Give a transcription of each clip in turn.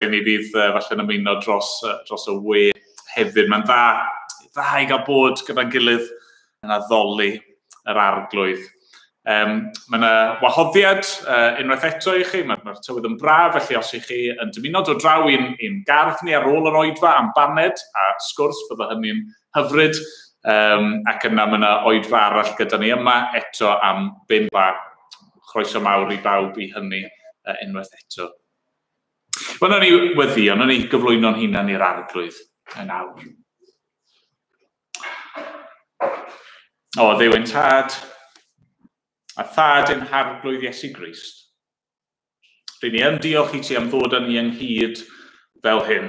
rheini fydd falle'n ymuno dros y we hefyd. Mae'n dda i gael bod gyda'n gilydd yn addoli yr Arglwydd. Mae yna wahoddiad unwaith eto i chi, mae'r tywydd yn braf, felly os ych chi yn dymuno dod draw i'n gardd ni ar ôl yr oedfa am baned a sgwrs, bydde hynny'n hyfryd. Ac yna mae yna oedfa arall gyda ni yma eto am 5 a chroeso mawr i bawb i hynny unwaith eto. Wel, nawn ni weddio, nawn ni gyflwyno'n hunan i'r Arglwydd yn awr. O, Dduw ein Tad, a Thad ein Harglwydd Iesu Grist. Ry'n ni yn diolch i ti am ddod â ni ynghyd fel hyn.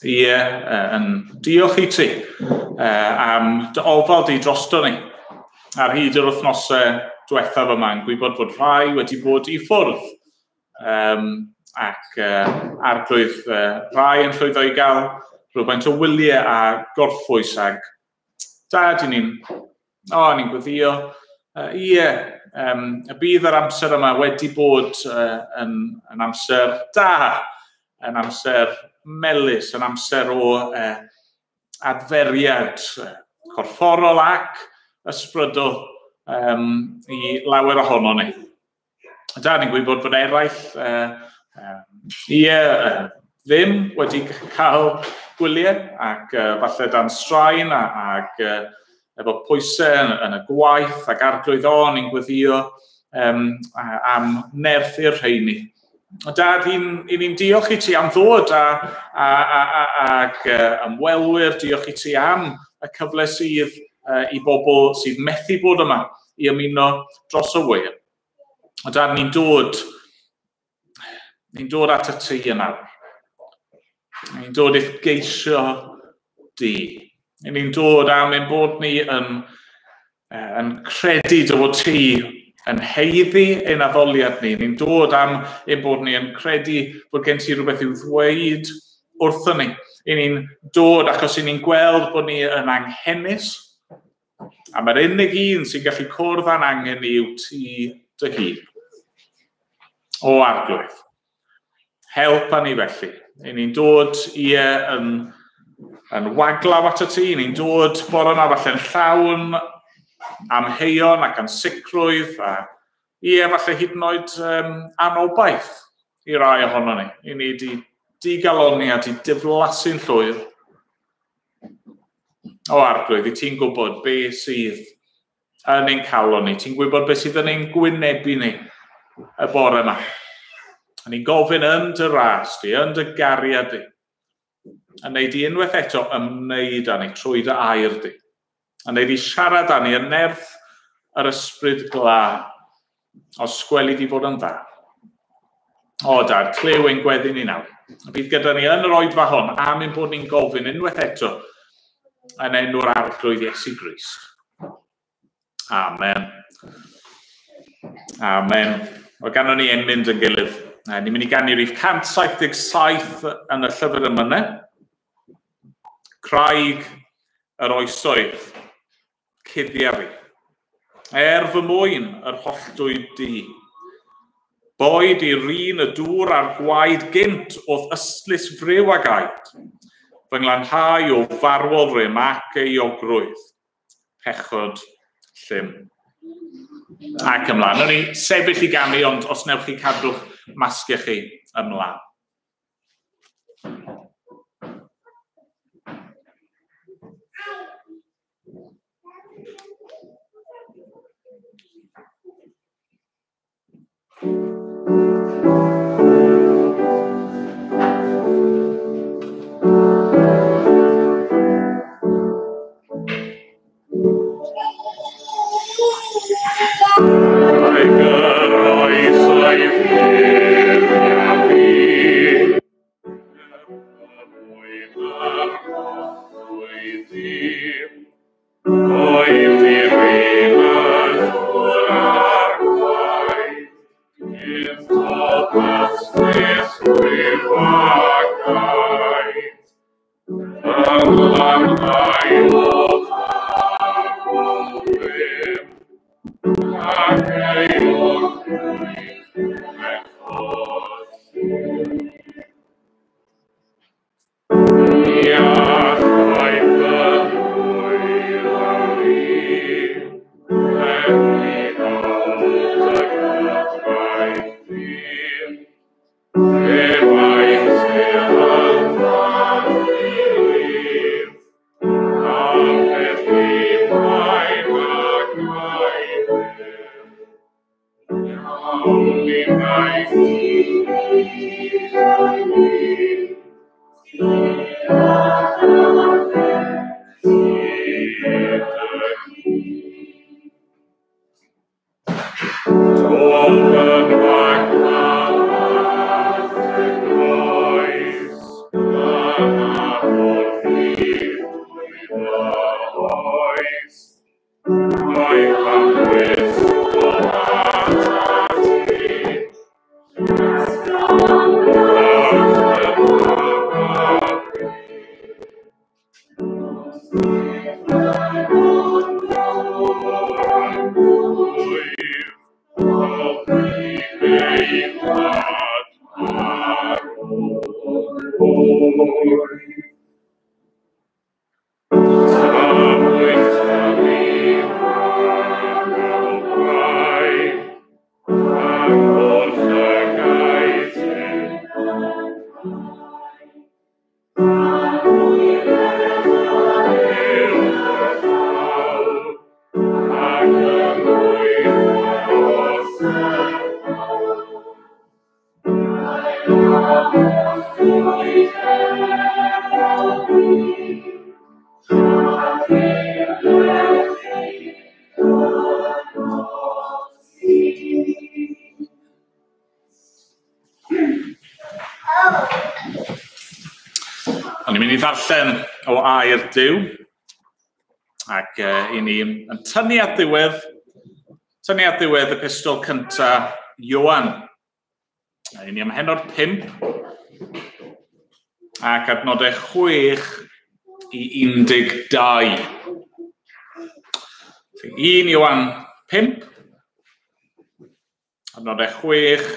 Ie, yn diolch i ti am dy ofal di drosto ni. Ar hyd yr wythnosau diwethaf yma, yn gwybod bod rhai wedi bod i ffwrdd. Ac Arglwydd, rhai yn llwyddo i gael rhywfaint o wyliau a gorffwys ag Dad, ni'n gweddio. Ie, y bydd yr amser yma wedi bod yn amser da, yn amser melys, yn amser o adferiad corfforol ac ysbrydol i lawer ohono ni. Da, ni'n gwybod bod eraill ddim wedi cael gwyliau ac falle dan straen ac efo pwysau yn y gwaith ac Arglwydd o, ni'n gweddio am nerth i'r rheini. Dad, i ni'n diolch i ti am ddod ac ymwelwyr, diolch i ti am y cyfle sydd i bobl sydd methu bod yma i ymuno dros y we. Dad, ni'n dod at y tŷ yn awr. Ni'n dod i'th geisio di. Ni'n dod am ein bod ni yn credu dy fod ti yn haeddu ein addoliad ni. Ni'n dod am ein bod ni yn credu bod gen ti rhywbeth i'w ddweud wrthon ni. Ni'n dod achos ni'n gweld bod ni yn anghenus, a mae'r unig un sy'n gallu cwrdd â'n angen ni yw ti dy hun. O Arglwydd, helpa ni felly. Ni'n dod ie yn waglaw at y ti, ni'n dod bore yma falle'n llawn amheuon ac ansicrwydd, a ie, falle hyd yn oed anobaith i rai ohono ni. I ni di digaloni a di diflasu'n llwyr. O Arglwydd, i ti'n gwybod be sydd yn ein calon ni, ti'n gwybod be sydd yn ein gwynebu ni y bore yma. A ni'n gofyn yn dy ras di, yn dy gariad di, a wneud i unwaith eto ymwneud â ni trwy dy air di. A wneud i siarad â ni yn nerth yr ysbryd glân, os gweli di fod yn dda. O Dad, clyw ein gweddi ni nawr. Bydd gyda ni yn yr oedfa hon am ein bod ni'n gofyn unwaith eto yn enw'r Arglwydd Iesu Grist. Amen. Amen. Wel, gawn ni emyn yn gilydd. Ni'n mynd i ganu rhif 177 yn y llyfr emynau. Craig yr oesoedd, cuddia fi. Er fy mwyn yr holltwyd di. Boed i rin y dŵr a'r gwaed gynt o'th ystlys friw ag aed. Fy nglanhau o farwol rym ac euogrwydd. Pechod llym. Ac ymlaen. Nawn ni sefyll i ganu, ond os newch chi cadw'ch masgiau chi ymlaen. Ni allai fy nwylaw i lenwi ol dy gyfraith di. Pe baent yn dad a felly paid ag air. Iawn i wnaeth O'n i'n mynd i ddarllen o air Duw, ac i ni yn tynnu at ddiwedd epistol cyntaf Ioan. I ni ym mhennod 5 ac adnodau 6 i 12. 1 Ioan 5, adnodau 6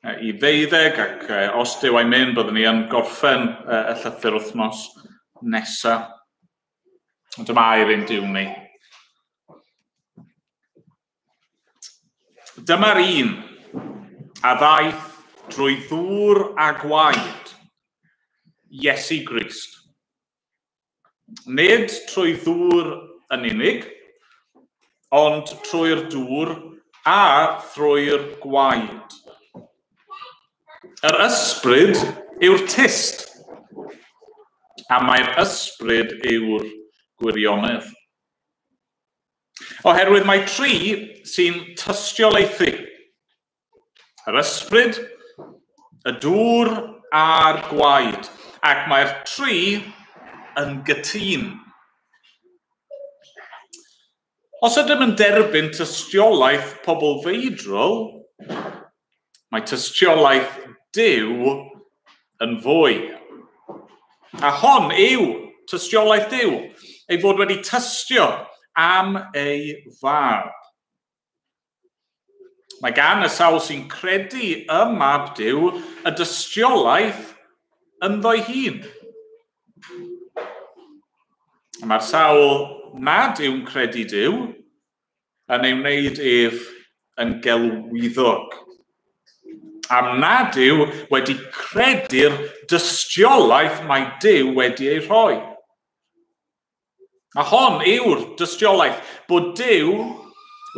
i 12, ac os Duw a'i mynd, byddwn ni yn gorffen y llythyr wythnos nesaf. Ond dyma air ein Duw ni. Dyma'r un a ddaeth drwy ddŵr a gwaed, Iesu Grist. Nid trwy ddŵr yn unig, ond trwy'r dŵr a thrwy'r gwaed. Yr ysbryd yw'r tyst, a mae'r ysbryd yw'r gwirionedd. Oherwydd mae tri sy'n tystiolaethu. Yr ysbryd, y dŵr a'r gwaed, ac mae'r tri yn gytûn. Os ydym yn derbyn tystiolaeth pobl feidrol, mae tystiolaeth Duw yn fwy. A hon yw tystiolaeth Duw, ei fod wedi tystio am ei fab. Mae gan y sawl sy'n credu ym mab Duw y dystiolaeth ynddo'i hun. Mae'r sawl nad yw'n credu Duw yn ei wneud ef yn gelwyddog, am nad yw wedi credu'r dystiolaeth mae Duw wedi ei rhoi. A hon yw'r dystiolaeth bod Duw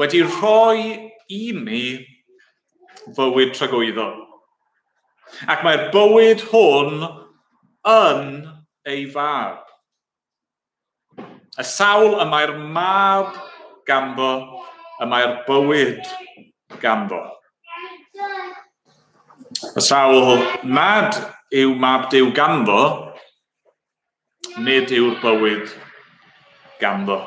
wedi rhoi i ni fywyd tragwyddol. Ac mae'r bywyd hwn yn ei fab. Y sawl y mae'r mab ganddo, y mae'r bywyd ganddo. Y sawl nad yw mab Duw ganddo, nid yw'r bywyd ganddo.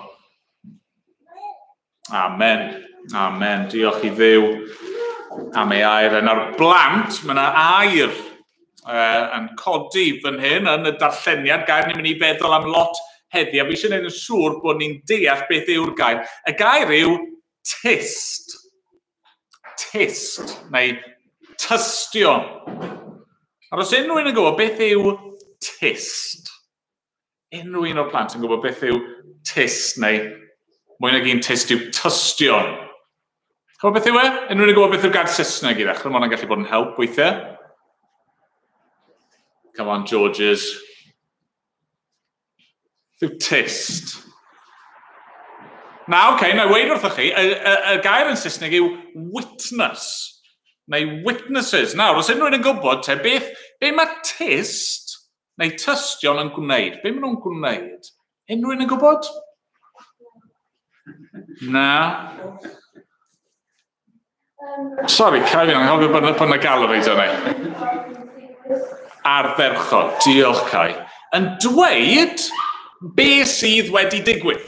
Amen. Amen. Diolch i Dduw am ei air. Yn ar blant, mae yna air yn codi fan hyn yn y darlleniad. Gair ni'n mynd i feddwl am lot heddi, a fi eisiau gwneud yn siŵr bod ni'n deall beth yw'r gair. Y gair yw tyst. Tyst, neu tystio. A os unrhyw un yn gwybod beth yw tyst? Unrhyw un o'r plant yn gwybod beth yw tyst, neu mwy nag un tyst yw tystion? Chybod beth yw e? Unrhyw un yn gwybod beth yw'r gair Saesneg i ddechrau? Mae hwnna'n gallu bod yn help weithiau. Come on, Georges. Beth yw tyst? Na, oce, okay, na i weud wrthoch chi, y gair yn Saesneg yw witness, neu witnesses. Nawr, os unrhyw un yn gwybod, te, beth, be mae tyst neu tystion yn gwneud? Be maen nhw'n gwneud? Unrhyw un yn gwybod? Na. Sorry, Kai, fi'n anghofio bod yna galw fi dyna. Ardderchog, diolch Kai. Yn dweud be sydd wedi digwydd.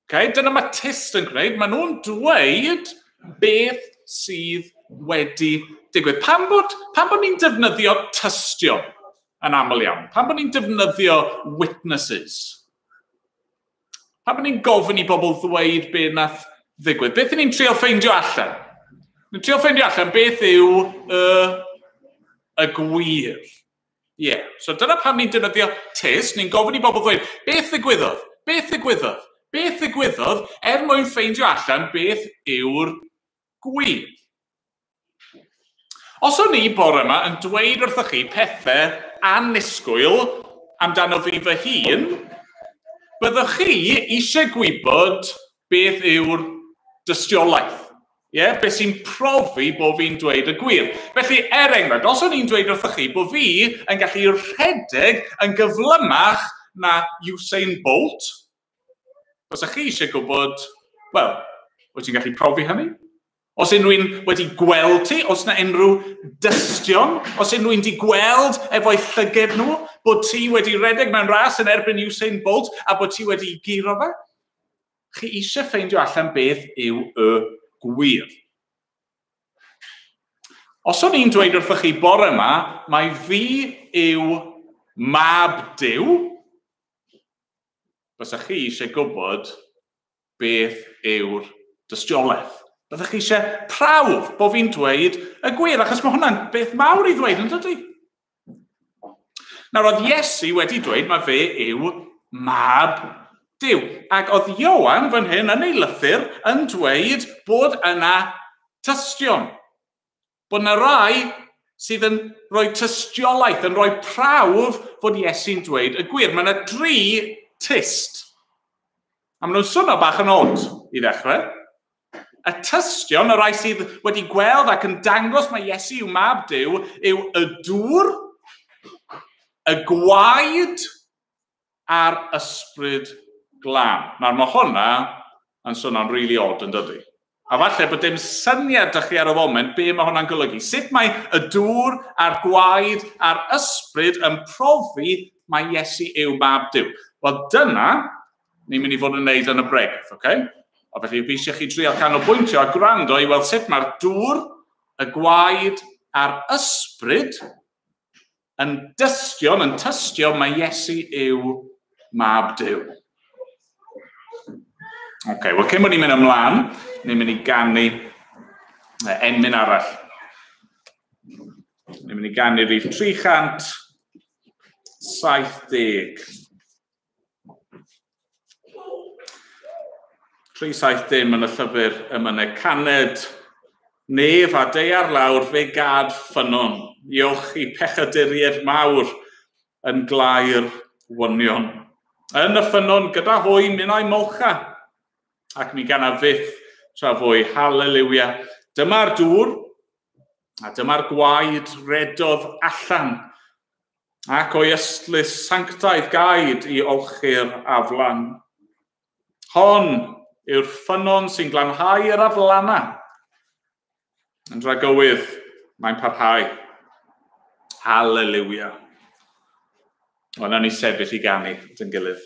Okay? Dyna mae tyst yn gwneud. Maen nhw'n dweud beth sydd wedi digwydd. Pam bod ni'n defnyddio tystion yn aml iawn? Pam bod ni'n defnyddio witnesses? Pam bod ni'n gofyn i bobl ddweud be nath ddigwydd? Beth ni'n trio ffeindio allan? Ni'n trio ffeindio allan beth yw y gwir. Ie, yeah. So dyna pam ni'n defnyddio tyst. Ni'n gofyn i bobl ddweud, beth ddigwyddodd? Beth ddigwyddodd? Beth ddigwyddodd er mwyn ffeindio allan beth yw'r gwir? Os o'n i bore yma yn dweud wrthoch chi pethau annisgwyl amdano fi fy hun, byddwch chi eisiau gwybod beth yw'r dystiolaeth. Ie, yeah, beth sy'n profi bod fi'n dweud y gwir. Felly, er enghraifft, os o'n i'n dweud wrthoch chi bod fi yn gallu rhedeg yn gyflymach na Usain Bolt, os ych chi eisiau gwybod, wel, wyt ti'n gallu profi hynny? Os unrhyw un wedi gweld ti, os yna unrhyw dystion, os unrhyw un wedi gweld efo'i llyged nhw, bod ti wedi redeg mewn ras yn erbyn Usain Bolt a bod ti wedi guro fe, chi eisiau ffeindio allan beth yw y gwir. Os o'n i'n dweud wrthych chi bore yma, mai fi yw mab Duw, bysa chi eisiau gwybod beth yw'r dystiolaeth. Byddwch chi eisiau prawf bod fi'n dweud y gwir, achos mae hwnna'n beth mawr i ddweud, yn dydy? Nawr, oedd Iesu wedi dweud mae fe yw mab Duw. Ac oedd Ioan fan hyn yn ei lythyr yn dweud bod yna tystion. Bod yna rai sydd yn rhoi tystiolaeth, yn rhoi prawf fod Iesu'n dweud y gwir. Mae yna dri tyst. A maen nhw'n swnio bach yn od i ddechrau. Y tystion, y rai sydd wedi gweld ac yn dangos mae Iesu yw mab Duw, yw y dŵr, y gwaed a'r ysbryd glân. Nawr mae hwnna yn swnio'n really odd yn dydy. A falle bod dim syniad â chi ar y foment be mae hwnna'n golygu. Sut mae y dŵr a'r gwaed a'r ysbryd yn profi mae Iesu yw mab Duw? Wel dyna ni'n mynd i fod yn neud yn y bregeth, okay? A felly fi eisiau chi drio canolbwyntio a gwrando i weld sut mae'r dŵr, y gwaed a'r ysbryd yn dystio, yn tystio mae Iesu yw mab Duw. Oce, wel cyn bod ni'n mynd ymlaen, ni'n mynd i ganu emyn arall. Ni'n mynd i ganu rhif 370. 370 yn y llyfr emynau. Caned nef a daear lawr fe gad ffynnon, i olchi pechaduriaid mawr yn glaer wynion. Yn y ffynnon gyda hwy minnau molcha, ac mi gana fyth tra fwy. Haleluia. Dyma'r dŵr, a dyma'r gwaed redodd allan, ac o'i ystlys sanctaidd gaed i olchi'r aflan. Hon yw'r ffynnon sy'n glanhau yr aflana. Yn dragywydd, mae'n parhau. Haleluia. Wel, nawn ni sefyll i ganu at ein gilydd.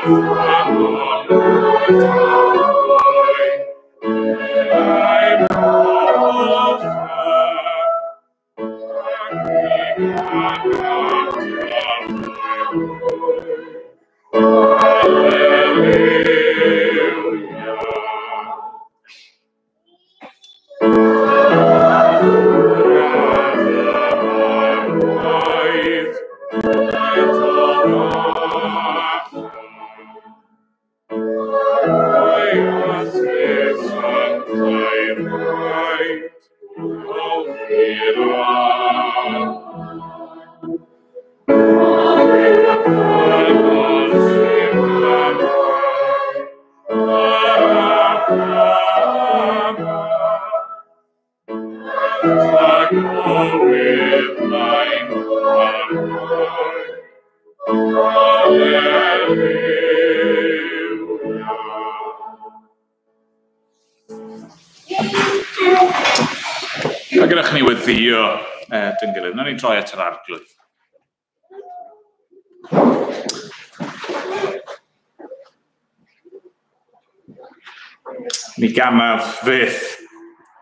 A gyda ni weddio dyn gilydd, nawn ni droi at yr Arglwydd. Mi ganaf fyth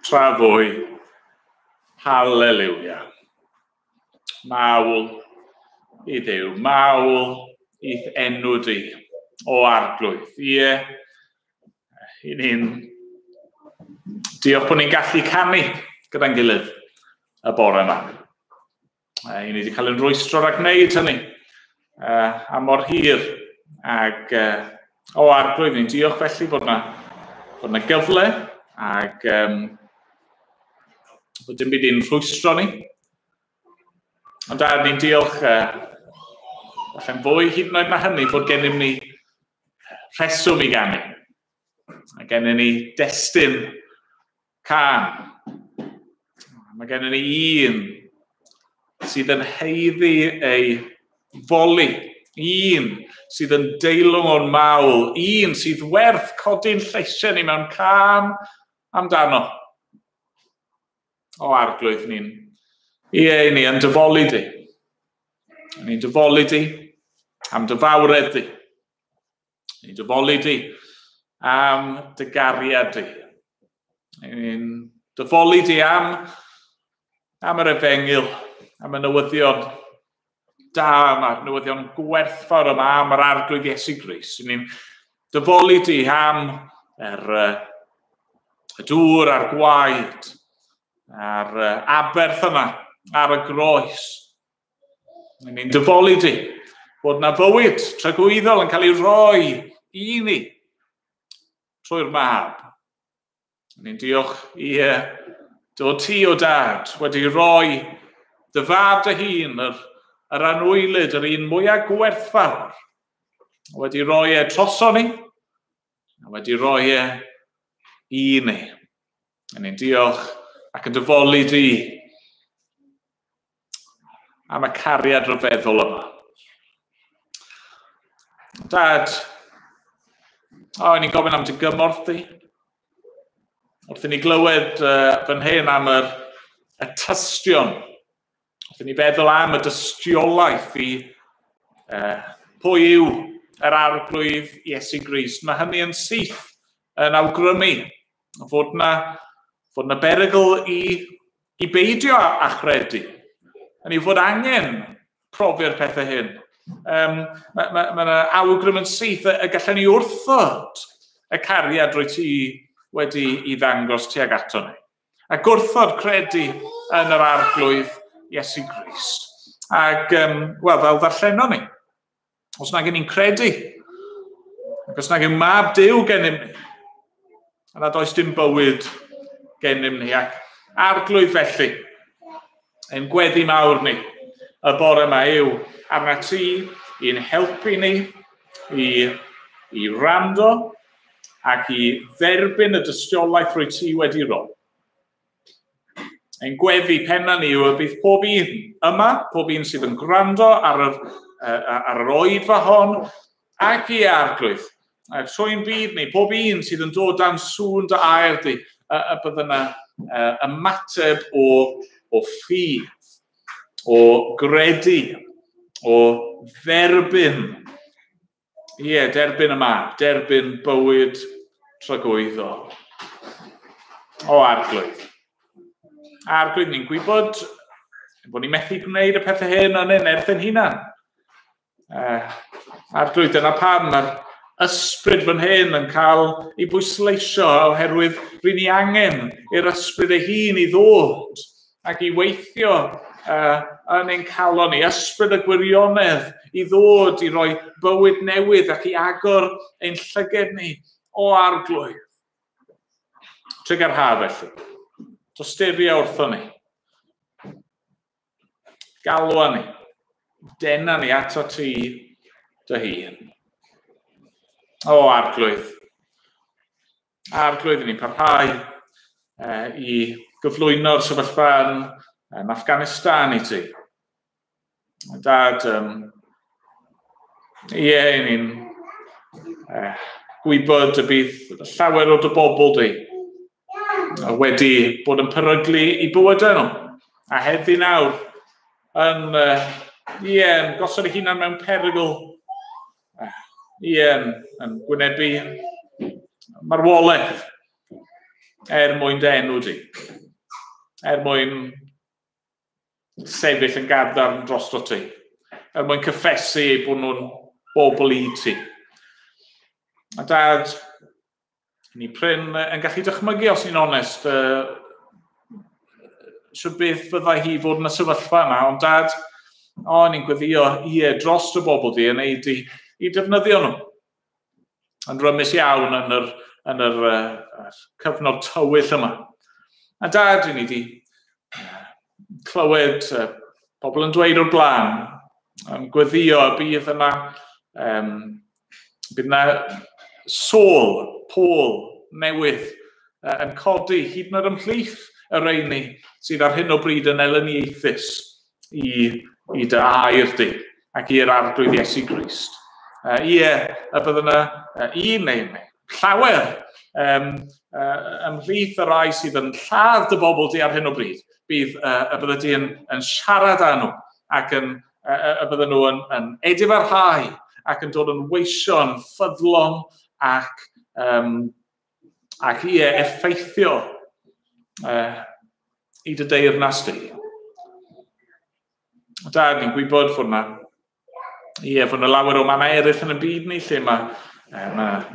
tra fwy. Haleliwia. Mawl i Dduw, mawl i'th enw di, o Arglwydd. Ie, i ni'n diolch bod ni'n gallu canu gyda'n gilydd y bore yma. I ni wedi cael ein rwystro rhag gwneud hynny am mor hir. Ac o Arglwydd, ni'n diolch felly bod na gyfle ac bod dim byd i'n rhwystro ni. Ond da, ni'n diolch falle'n fwy hyd yn oed na hynny bod gennym ni rheswm i ganu. A gennym ni destun cân. Mae gennym ni un sydd yn haeddu ei foli, un sydd yn deilwng o'n mawl, un sydd werth codi'n lleisiau ni mewn cân amdano. O Arglwydd, ni'n ie, ni yn dyfoli di. Ni'n dyfoli di am dy fawredd di. Ni'n dyfoli di am dy gariad di. Ni'n dyfoli di am yr efengyl, am y newyddion da yma, newyddion gwerthfawr yma, am yr Arglwydd Iesu Grist. Ni'n dyfoli di am y dŵr a'r gwaed, a'r aberth yma, ar y groes. Ni'n dyfoli di bod na fywyd tragwyddol yn cael ei roi i ni trwy'r mab. Ni'n diolch i dod ti o Dad wedi rhoi dy fab dy hun, yr anwylyd, yr un mwyaf gwerthfawr, wedi rhoi e troso ni, a wedi rhoi e i ni. Ni'n diolch ac yn dyfoli di am y cariad rhyfeddol yma. Dad, ni'n gofyn am dy gymorth di. Wrth i ni glywed fan hyn am y tystion, wrth i ni feddwl am y dystiolaeth i pwy yw yr Arglwydd Iesu Grist, mae hynny yn syth yn awgrymu fod na berygl i beidio â chredu. Yn yw fod angen profi'r pethau hyn. Mae yna awgrym yn syth y gallen ni wrthod y cariad rwy ti wedi i ddangos tuag ato ni. A gwrthod credu yn yr Arglwydd Iesu Grist. Ac, wel, fel ddarllenon ni, os nag ni'n credu, ac os nag yw mab Duw gennym ni, yna does dim bywyd gennym ni. Ac Arglwydd felly, ein gweddi mawr ni y bore yma yw arna ti i'n helpu ni i wrando ac i dderbyn y dystiolaeth rwy ti wedi roi. Ein gweddi penna ni yw y bydd pob un yma, pob un sydd yn gwrando ar yr oedfa hon, ac i Arglwydd, trwy'n byd ni, pob un sydd yn dod dan sŵn dy air di, y bydd yna ymateb o ffydd, o gredu, o dderbyn Ie, derbyn y mab, derbyn bywyd tragwyddol. O Arglwydd. Arglwydd, ni'n gwybod bod ni'n methu gwneud y pethau hyn yn ein nerth ein hunan. Arglwydd, dyna pam mae'r ysbryd fan hyn yn cael ei bwysleisio, oherwydd ry'n ni angen i'r ysbryd ei hun i ddod ac i weithio yn ein calon ni, ysbryd y gwirionedd i ddod i roi bywyd newydd ac i agor ein llyged ni. O Arglwydd. Trugarha felly. Tosturia wrthon ni. Galwa ni. Dena ni ato ti dy hun. O Arglwydd. Arglwydd, ni'n parhau i gyflwyno'r sefyllfa yn Afghanistan i ti. Dad, ie, ni'n gwybod y bydd llawer o dy bobl di wedi bod yn peryglu i bywydau nhw. A heddi nawr yn, ie, yn gosod eu hunan mewn perygl. Ie, yn gwynebu marwolaeth er mwyn dy enw di. Er mwyn sefyll yn gadarn drosto ti. Er mwyn cyffesu eu bod nhw'n bobl i ti. A Dad, ni prin yn gallu dychmygu, os ni'n onest, shwt beth fyddai hi fod yn y sefyllfa yna, ond Dad, o, ni'n gweddio, ie, dros y bobl di, yn ei di, i defnyddio nhw. Yn rymus iawn yn yr cyfnod tywyll yma. A Dad, ni di clywed pobl yn dweud o'r blaen, yn gweddio y bydd yna Saul, Paul newydd yn codi hyd yn oed ymhlith y rheini sydd ar hyn o bryd yn elyniaethus i dy air di ac i'r Arglwydd Iesu Grist. Ie, y bydd yna un neu llawer ymhlith y rai sydd yn lladd dy bobl di ar hyn o bryd, bydd y bydde di yn siarad â nhw ac y bydden nhw yn edifarhau ac yn dod yn weision ffyddlon ac ie, effeithio i dy deyrnas di. Dad, ni'n gwybod fod yna, ie, fod yna lawer o mannau eraill yn y byd ni, lle mae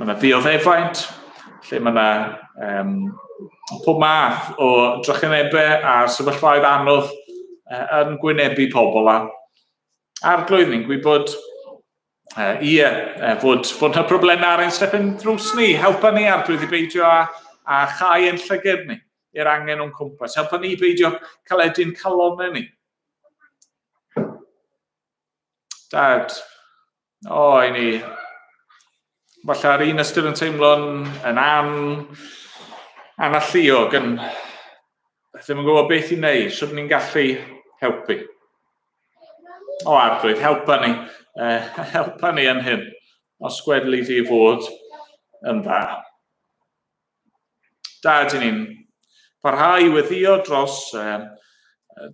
ma ddioddefaint, lle mae yna pob math o drychinebau a sefyllfaoedd anodd yn gwynebu pobl. A Arglwydd, ni'n gwybod, ie, fod yna problemau ar ein stepen drws ni. Helpa ni, Arglwydd, i beidio a chau ein llyged ni i'r angen o'n cwmpas. Helpa ni i beidio caledu'n calonau ni. Dad, o, i ni, falle ar un ystyr yn teimlo'n yn analluog, yn ddim yn gwybod beth i wneud, sut ni'n gallu helpu. O Arglwydd, helpa ni yn hyn, os gwedli di fod yn dda. Dad, i ni'n parhau i weddio dros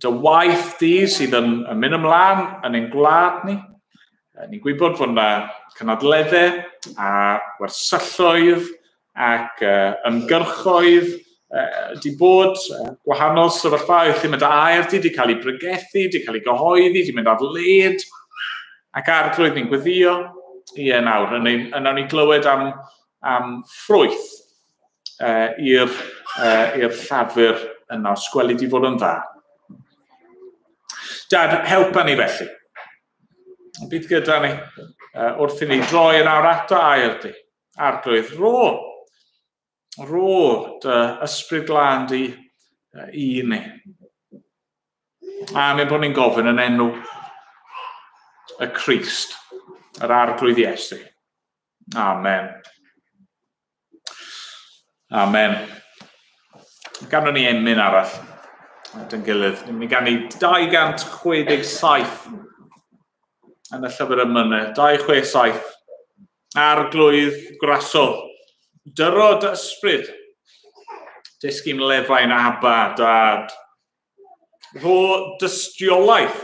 dy waith di sydd yn mynd ymlaen yn ein gwlad ni. Ni'n gwybod fod yna cynadleddau a wersylloedd ac ymgyrchoedd di bod gwahanol sefyllfaoedd lle mae dy air di di cael ei bregethu, di cael ei gyhoeddi, di mynd ar led. Ac Arglwydd, ni'n gweddio, ie, nawr, yn nawn ni glywed am ffrwyth i'r llafur yna, os gweli di fod yn dda. Dad, helpa ni felly. Bydd gyda ni wrth i ni droi yn awr ato air di. Arglwydd, rho dy ysbryd glân di i ni. A mi bod ni'n gofyn yn enw y Crist, yr Arglwydd Iesu. Amen. Amen. Ganwn ni emyn arall at ein gilydd. Ni'n mynd i ganu 267 yn y llyfr emynau. 267. Arglwydd grasol. Dyro dy ysbryd. Dysg i'm lefain Abba, Dad. Rho dystiolaeth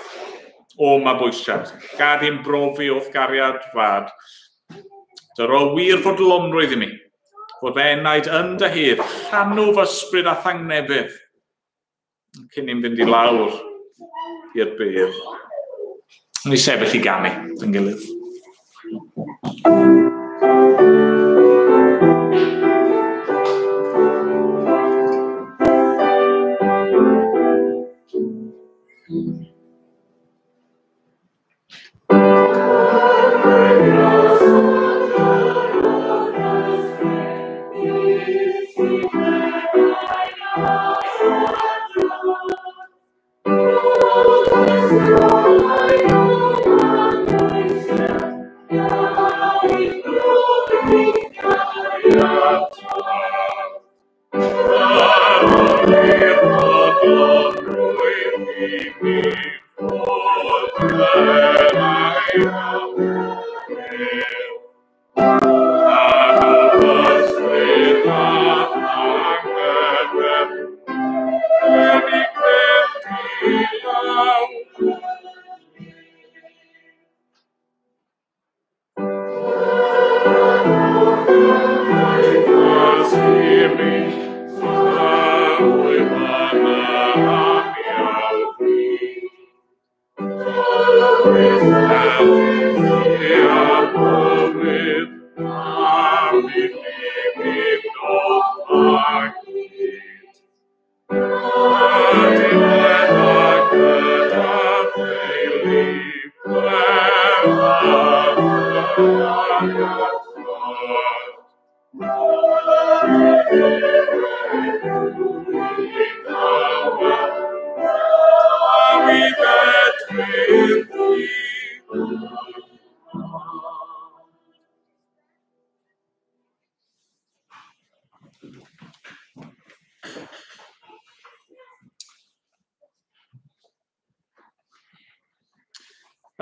o mabwysiad. Gad i'm brofi o'th gariad rhad. Dyro wir fodlonrwydd i mi, fod fy enaid yn dy hedd, llanw fy ysbryd a thangnefydd, cyn i'n fynd i lawr i'r bedd. Ni sefyll i ganu yn gilydd.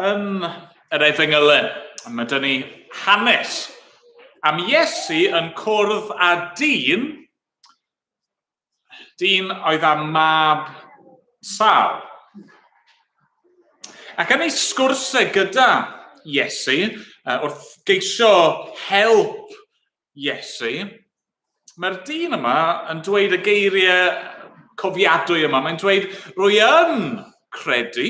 Yn yr Efengylau, mae dyn ni hanes am Iesu yn cwrdd â dyn, dyn oedd â mab sâl. Ac yn ei sgwrsau gyda Iesu, wrth geisio help Iesu, mae'r dyn yma yn dweud y geiriau cofiadwy yma. Mae'n dweud, rwy yn credu,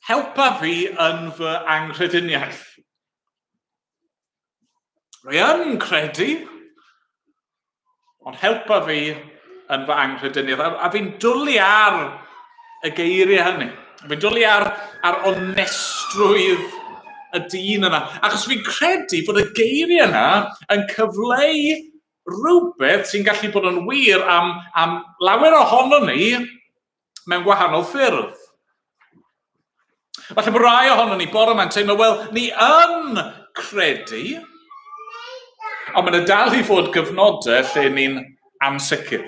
helpa fi yn fy anghrediniaeth. Rwy yn credu, ond helpa fi yn fy anghrediniaeth. A fi'n dwlu ar y geiriau hynny. Fi'n dwlu ar onestrwydd y dyn yna. Achos fi'n credu bod y geiriau yna yn cyfleu rhywbeth sy'n gallu bod yn wir am lawer ohono ni mewn gwahanol ffyrdd. Falle bod rai ohono ni bore yma'n teimlo, wel, ni yn credu, ond mae'n dal i fod gyfnodau lle ni'n ansicr.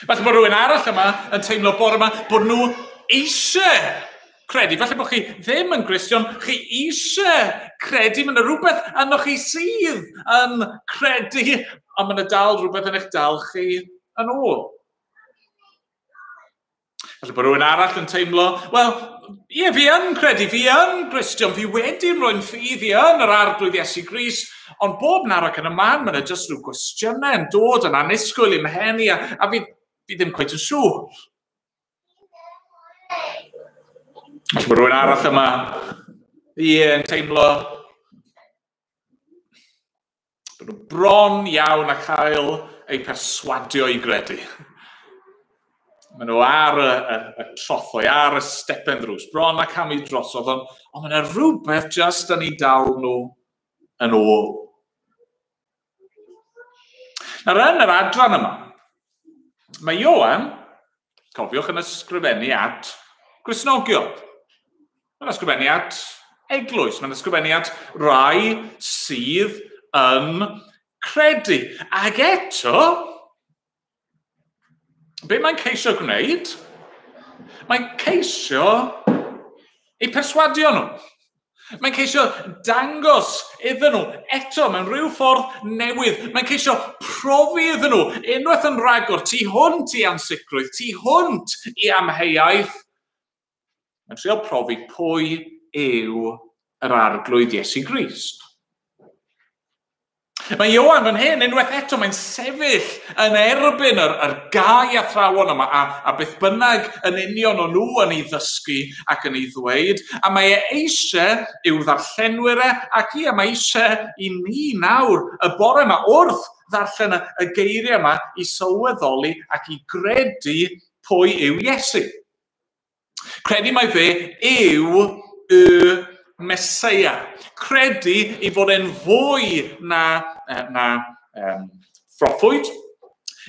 Falle bod rhywun arall yma yn teimlo bore yma bod nhw eisiau credu. Falle bod chi ddim yn Gristion, chi eisiau credu. Mae yna rhywbeth ynoch chi sydd yn credu, ond mae yna dal rhywbeth yn eich dal chi yn ôl. Falle bod rhywun arall yn teimlo, wel, ie, fi yn credu, fi yn Gristion, fi wedi rhoi'n ffydd i yn yr Arglwydd Iesu Grist, ond bob nawr ac yn y man, mae yna jyst rhyw gwestiynau yn dod yn annisgwyl i'm mhen i, a fi ddim cweit yn siŵr. Falle bod rhywun arall yma, ie, yn teimlo bod nhw bron iawn a cael eu perswadio i gredu. Maen nhw ar y trothwy, ar y stepen ddrws, bron a camu drosodd, ond mae yna rhywbeth jyst yn ei dal nhw yn ôl. Nawr yn yr adran yma, mae Ioan, cofiwch, yn ysgrifennu at Gristnogion. Mae'n ysgrifennu at eglwys, mae'n ysgrifennu at rai sydd yn credu. Ac eto, be mae'n ceisio gwneud? Mae'n ceisio eu perswadio nhw. Mae'n ceisio dangos iddyn nhw eto mewn rhyw ffordd newydd. Mae'n ceisio profi iddyn nhw unwaith yn rhagor, tu hwnt i ansicrwydd, tu hwnt i amheuaeth. Mae'n trio profi pwy yw yr Arglwydd Iesu Grist. Mae Ioan fan hyn, unwaith eto, mae'n sefyll yn erbyn yr gau athrawon yma a beth bynnag yn union o nhw yn ei ddysgu ac yn ei ddweud, a mae e eisiau i'w ddarllenwyr e, ac ie, mae eisiau i ni nawr y bore yma wrth ddarllen y geiriau yma i sylweddoli ac i gredu pwy yw Iesu. Credu mai fe yw y Meseia. Credu ei fod e'n fwy na phroffwyd,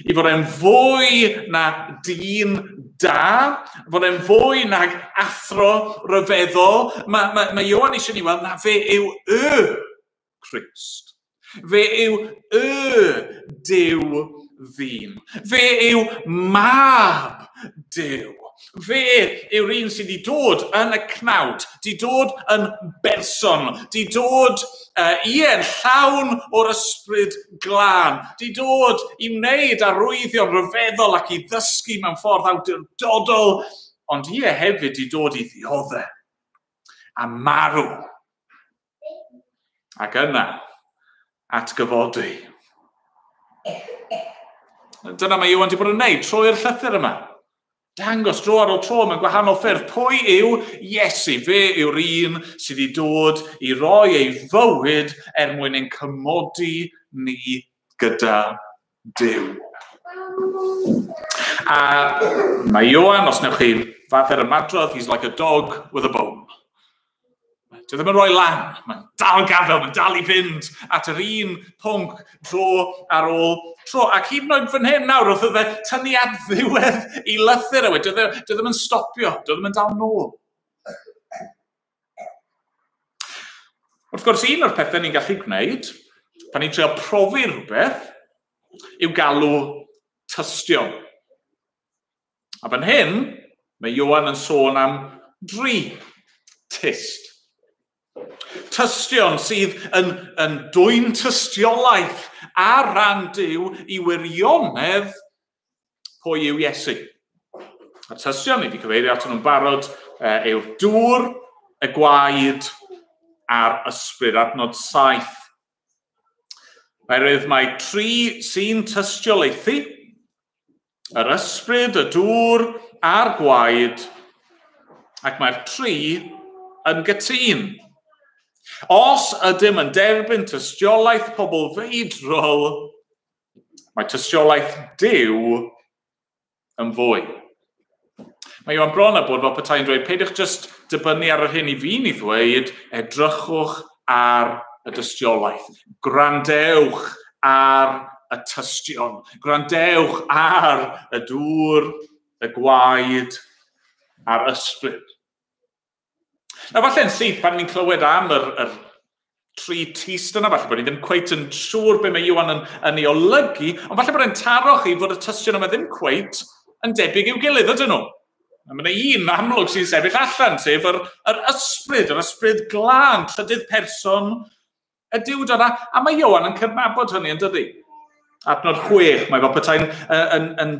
ei fod e'n fwy na dyn da, fod e'n fwy nag athro ryfeddol. Mae Ioan eisiau ni weld na fe yw y Crist. Fe yw y Duw ddyn. Fe yw mab Duw. Fe yw'r un sydd wedi dod yn y cnawd, wedi dod yn berson, wedi dod yn llawn o'r ysbryd glân, wedi dod i wneud arwyddion rhyfeddol ac i ddysgu mewn ffordd awdurdodol, ond ie hefyd wedi dod i ddioddef a marw. Ac yna, atgyfodi. Dyna mae Ioan wedi bod yn wneud trwy'r llythyr yma. Dangos dro ar ôl tro mewn gwahanol ffyrdd. Pwy yw Iesu? Fe yw'r un sydd wedi dod i roi ei fywyd er mwyn ein cymodi ni gyda Duw. A mae Ioan, os newch chi fath ar ymadrodd, he's like a dog with a bone. Dwi ddim yn rhoi lan, mae'n dal gafel, mae'n dal i fynd at yr un pwnc dro ar ôl tro. Ac hyd yn oed fan hyn nawr, wrth iddo tynnu at ddiwedd i lythyr e, dwi ddim yn stopio, dwi ddim yn dal nôl. Wrth gwrs, un o'r pethau ni'n gallu gwneud, pan ni'n trio profi rhywbeth, yw galw tystion. A fan hyn, mae Ioan yn sôn am dri tyst. Tystion sydd yn dwyn tystiolaeth ar ran Duw i wirionedd pwy yw Iesu. A'r tystion, ni wedi cyfeirio atyn nhw'n barod, yw'r dŵr, y gwaed a'r ysbryd, adnod 7. Oherwydd mae tri sy'n tystiolaethu, yr ysbryd, y dŵr a'r gwaed, ac mae'r tri yn gytûn. Os ydym yn derbyn tystiolaeth pobl feidrol, mae tystiolaeth Duw yn fwy. Mae Ioan bron a bod fel petai'n dweud, peidiwch jyst dibynnu ar yr hyn i fi'n ei ddweud, edrychwch ar y dystiolaeth. Gwrandewch ar y tystion. Gwrandewch ar y dŵr, y gwaed a'r ysbryd. Na falle'n syth pan ni'n clywed am yr tri tyst yna, falle bod ni ddim cweit yn siŵr be mae Ioan yn ei olygu, ond falle bod e'n taro chi fod y tystion yma ddim cweit yn debyg i'w gilydd, ydyn nhw? A mae yna un amlwg sy'n sefyll allan, sef yr ysbryd glân, trydydd person y Duwdod. A mae Ioan yn cydnabod hynny, yn dydi? Adnod 6, mae fel petai'n yn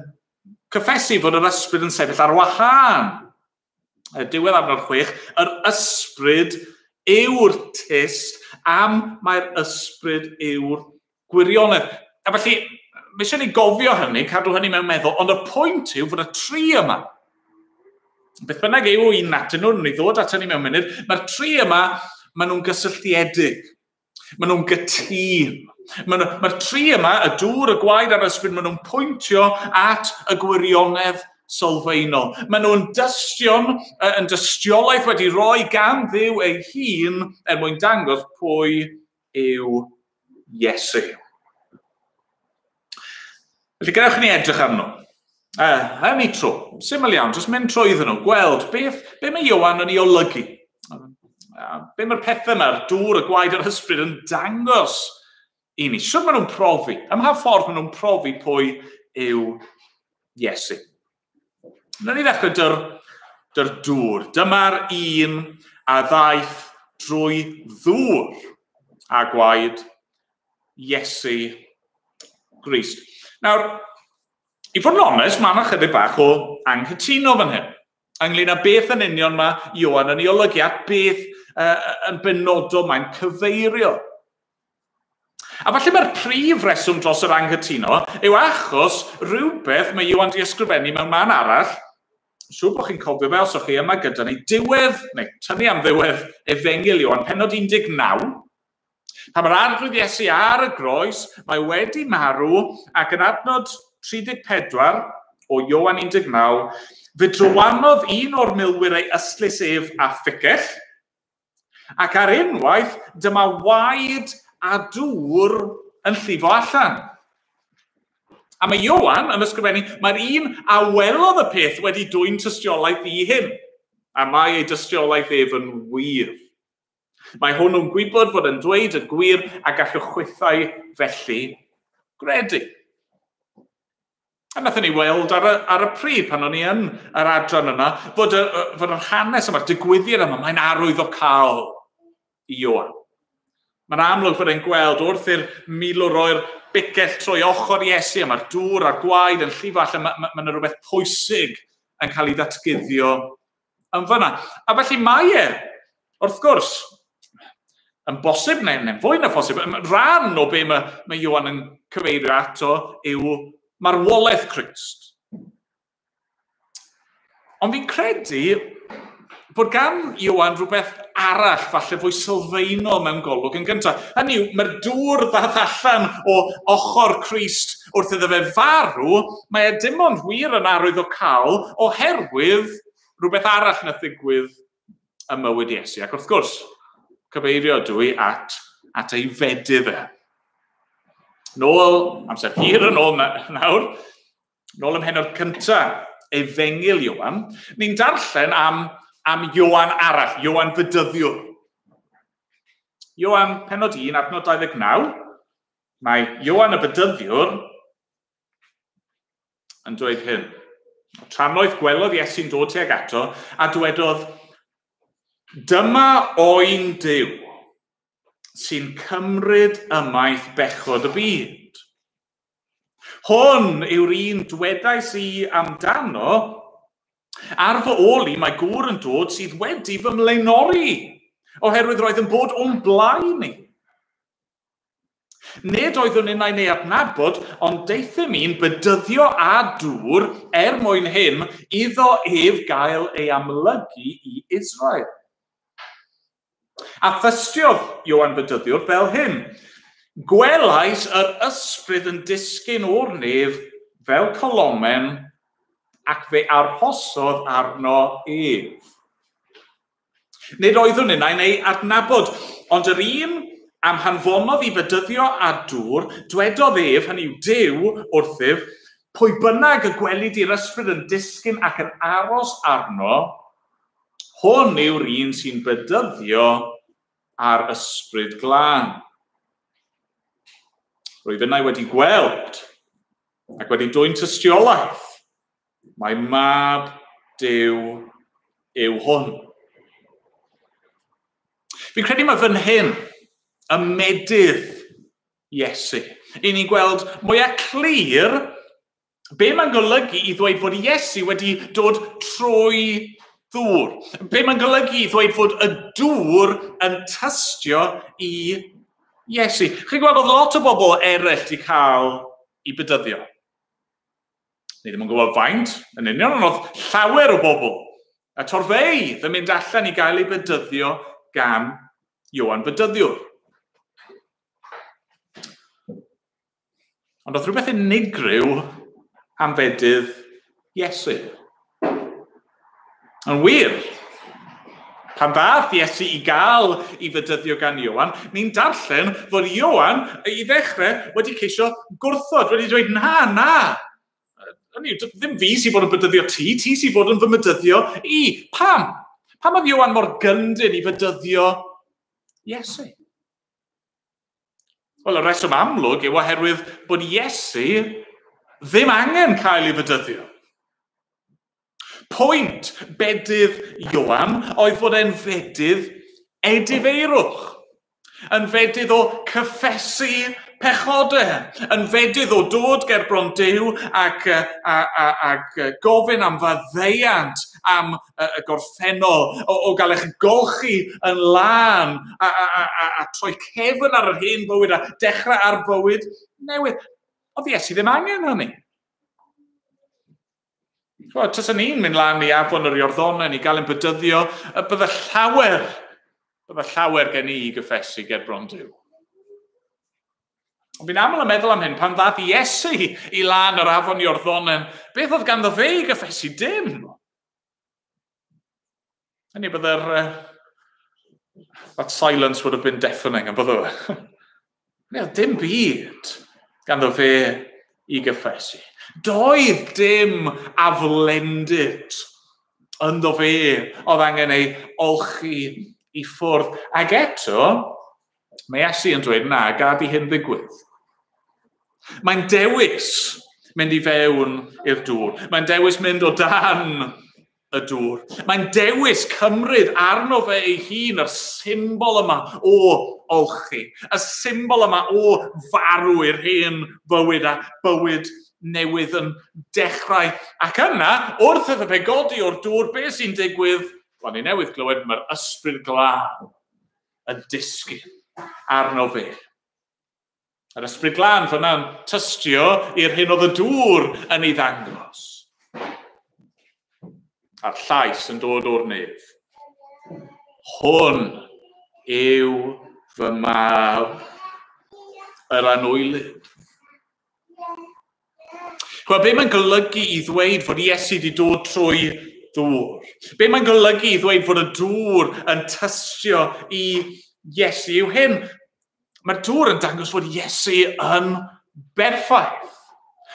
cyffesu fod yr ysbryd yn sefyll ar wahân. Diwedd adnod 6, yr ysbryd yw'r tyst, am mae'r ysbryd yw'r gwirionedd. A felly, mae eisiau ni gofio hynny, cadw hynny mewn meddwl, ond y pwynt yw fod y tri yma, beth bynnag yw un atyn nhw, ni ddod at hynny mewn munud, mae'r tri yma, maen nhw'n gysylltiedig, maen nhw'n gytûn. Mae'r tri yma, y dŵr, y gwaed a'r ysbryd, maen nhw'n pwyntio at y gwirionedd sylfaenol. Maen nhw'n dystion, yn dystiolaeth wedi rhoi gan Dduw ei hun er mwyn dangos pwy yw Iesu. Felly gadewch i ni edrych arno. Yn ei tro, syml iawn, jyst mynd trwyddyn nhw, gweld beth be mae Ioan yn ei olygu. Be mae'r pethau yma'r dŵr, y gwaed a'r ysbryd yn dangos i ni. Sut maen nhw'n profi? Ym mha ffordd maen nhw'n profi pwy yw Iesu? Wnawn ni ddechrau dy'r dŵr. Dyma'r un a ddaeth drwy ddŵr a gwaed Iesu Grist. Nawr, i fod yn onest, mae yna chydig bach o anghytuno fan hyn, ynglyn â beth yn union mae Ioan yn ei olygu, at beth yn benodol mae'n cyfeirio. A falle mae'r prif reswm dros yr anghytuno yw achos rhywbeth mae Ioan di ysgrifennu mewn man arall. Siŵr bod chi'n cofio fe os o'ch chi yma gyda ni, diwedd, neu tynnu am ddiwedd Efengyl Ioan, pennod 19. Pan mae'r Arglwydd Iesu ar y groes, mae wedi marw, ac yn adnod 34 o Ioan 19, fe drywanodd un o'r milwyr ei ystlys ef a phicell, ac ar unwaith dyma waed a dŵr yn llifo allan. A mae Ioan yn ysgrifennu, mae'r un a welodd y peth wedi dwyn tystiolaeth i hyn, a mae ei dystiolaeth ef yn wir. Mae hwnnw'n gwybod fod yn dweud y gwir a gallwch chwithau felly gredu. A wnaethon ni weld ar y pryd pan o'n i yn yr adran yna, fod yr hanes yma'r digwyddiad yma, mae'n arwyddocaol i Ioan. Mae'n amlwg fod e'n gweld wrth i'r milwr roi'r bicell trwy ochr Iesu, a mae'r dŵr a'r gwaed yn llifo allan, mae yna rhywbeth pwysig yn cael ei ddatguddio yn fyna. A felly mae e, wrth gwrs, yn bosib, neu fwy na phosib, rhan o be mae Ioan yn cyfeirio ato yw marwolaeth Crist. Ond fi'n credu bod gan Ioan rhywbeth arall, falle fwy sylfaenol mewn golwg yn gyntaf. Hynny yw, mae'r dŵr ddath allan o ochr Crist wrth iddo fe farw, mae e dim ond wir yn arwyddocaol oherwydd rhywbeth arall nath ddigwydd ym mywyd Iesu. Ac wrth gwrs, cyfeirio dwi at ei fedydd e. Nôl, amser hir yn ôl nawr, nôl ym mhennod cyntaf Efengyl Ioan, ni'n darllen am Ioan arall, Ioan Fedyddiwr. Ioan pennod 1, adnod 29, mae Ioan y Bedyddiwr yn dweud hyn. Trannoeth gwelodd Iesu'n dod tuag ato a dywedodd, "Dyma oen Duw sy'n cymryd ymaith bechod y byd. Hwn yw'r un dwedais i amdano, ar fy ôl i mae gŵr yn dod sydd wedi fy mlaenori, oherwydd roedd yn bod o'n blaen i. Nid oeddwn innau'n ei adnabod, ond deuthum i'n bedyddio â dŵr er mwyn hyn iddo ef gael ei amlygu i Israel." A thystiodd Ioan Fedyddiwr fel hyn, "Gwelais yr ysbryd yn disgyn o'r nef fel colomen, ac fe arhosodd arno ef. Nid oeddwn innau'n ei adnabod, ond yr un am hanfonodd i fedyddio â dŵr, dwedodd ef, hynny yw Duw, wrthyf, pwy bynnag y gwelid i'r ysbryd yn disgyn ac yn aros arno, hwn yw'r un sy'n bedyddio â'r ysbryd glân. Rwyf innau wedi gweld ac wedi dwyn tystiolaeth, mae mab Duw yw hwn." Fi'n credu mae fan hyn y medydd Iesu. I ni'n gweld mwyaf clir be mae'n golygu i ddweud fod Iesu wedi dod trwy ddŵr. Be mae'n golygu i ddweud fod y dŵr yn tystio i Iesu. Chi'n gweld oedd lot o bobl eraill wedi cael eu bedyddio. Ni ddim yn gwybod faint yn union, ond oedd llawer o bobl. A torfeydd yn mynd allan i gael eu bedyddio gan Ioan Fedyddiwr. Ond oedd rhywbeth unigryw am fedydd Iesu. Yn wir, pan ddath Iesu i gael ei fedyddio gan Ioan, ni'n darllen fod Ioan i ddechrau wedi ceisio gwrthod, wedi dweud, na, na, ddim fi sy'n fod yn bedyddio ti, ti sy'n fod yn fy medyddio i. Pam? Pam oedd Ioan mor gyndyn i fedyddio Iesu? Wel, y reswm amlwg yw oherwydd bod Iesu ddim angen cael ei fedyddio. Pwynt bedydd Ioan oedd fod e'n fedydd edifeirwch, yn fedydd o cyffesu pechodau, yn fedydd o dod ger bron Duw ac gofyn am faddeuant am y gorffennol, o gael eich golchi yn lân a troi cefn ar yr hen fywyd a dechrau ar fywyd newydd. Oedd Iesu ddim angen hynny. Taswn ni'n mynd lan i afon yr Iorddonen i gael ein bedyddio, bydde llawer gen i i gyffesu ger bron Duw. Ond fi'n aml yn meddwl am hyn, pan ddath Iesu i lan yr afon Iorddonen, beth oedd ganddo fe i gyffesu? Dim. Hynny bydde'r... That silence would have been deafening, yn bydde fe? Neu, dim byd ganddo fe i gyffesu. Doedd dim aflendid ynddo fe oedd angen ei olchi i ffwrdd. Ac eto, mae Iesu yn dweud, na, gad i hyn ddigwydd. Mae'n dewis mynd i fewn i'r dŵr. Mae'n dewis mynd o dan y dŵr. Mae'n dewis cymryd arno fe ei hun yr symbol yma o olchi, y symbol yma o farw i'r hen fywyd a bywyd newydd yn dechrau. Ac yna, wrth iddo fe godi o'r dŵr, beth sy'n digwydd? Wel, ni newydd glywed, mae'r Ysbryd Glân yn disgyn arno fe. Yr Ysbryd Glân fyna'n tystio i'r hyn oedd y dŵr yn ei ddangos. A'r llais yn dod o'r nef. Hwn yw fy mab, yr anwylyd. Chwa, be mae'n golygu i ddweud fod Iesu wedi dod trwy ddŵr? Be mae'n golygu i ddweud fod y dŵr yn tystio i Iesu yw hyn? Mae'r dŵr yn dangos fod Iesu yn berffaith.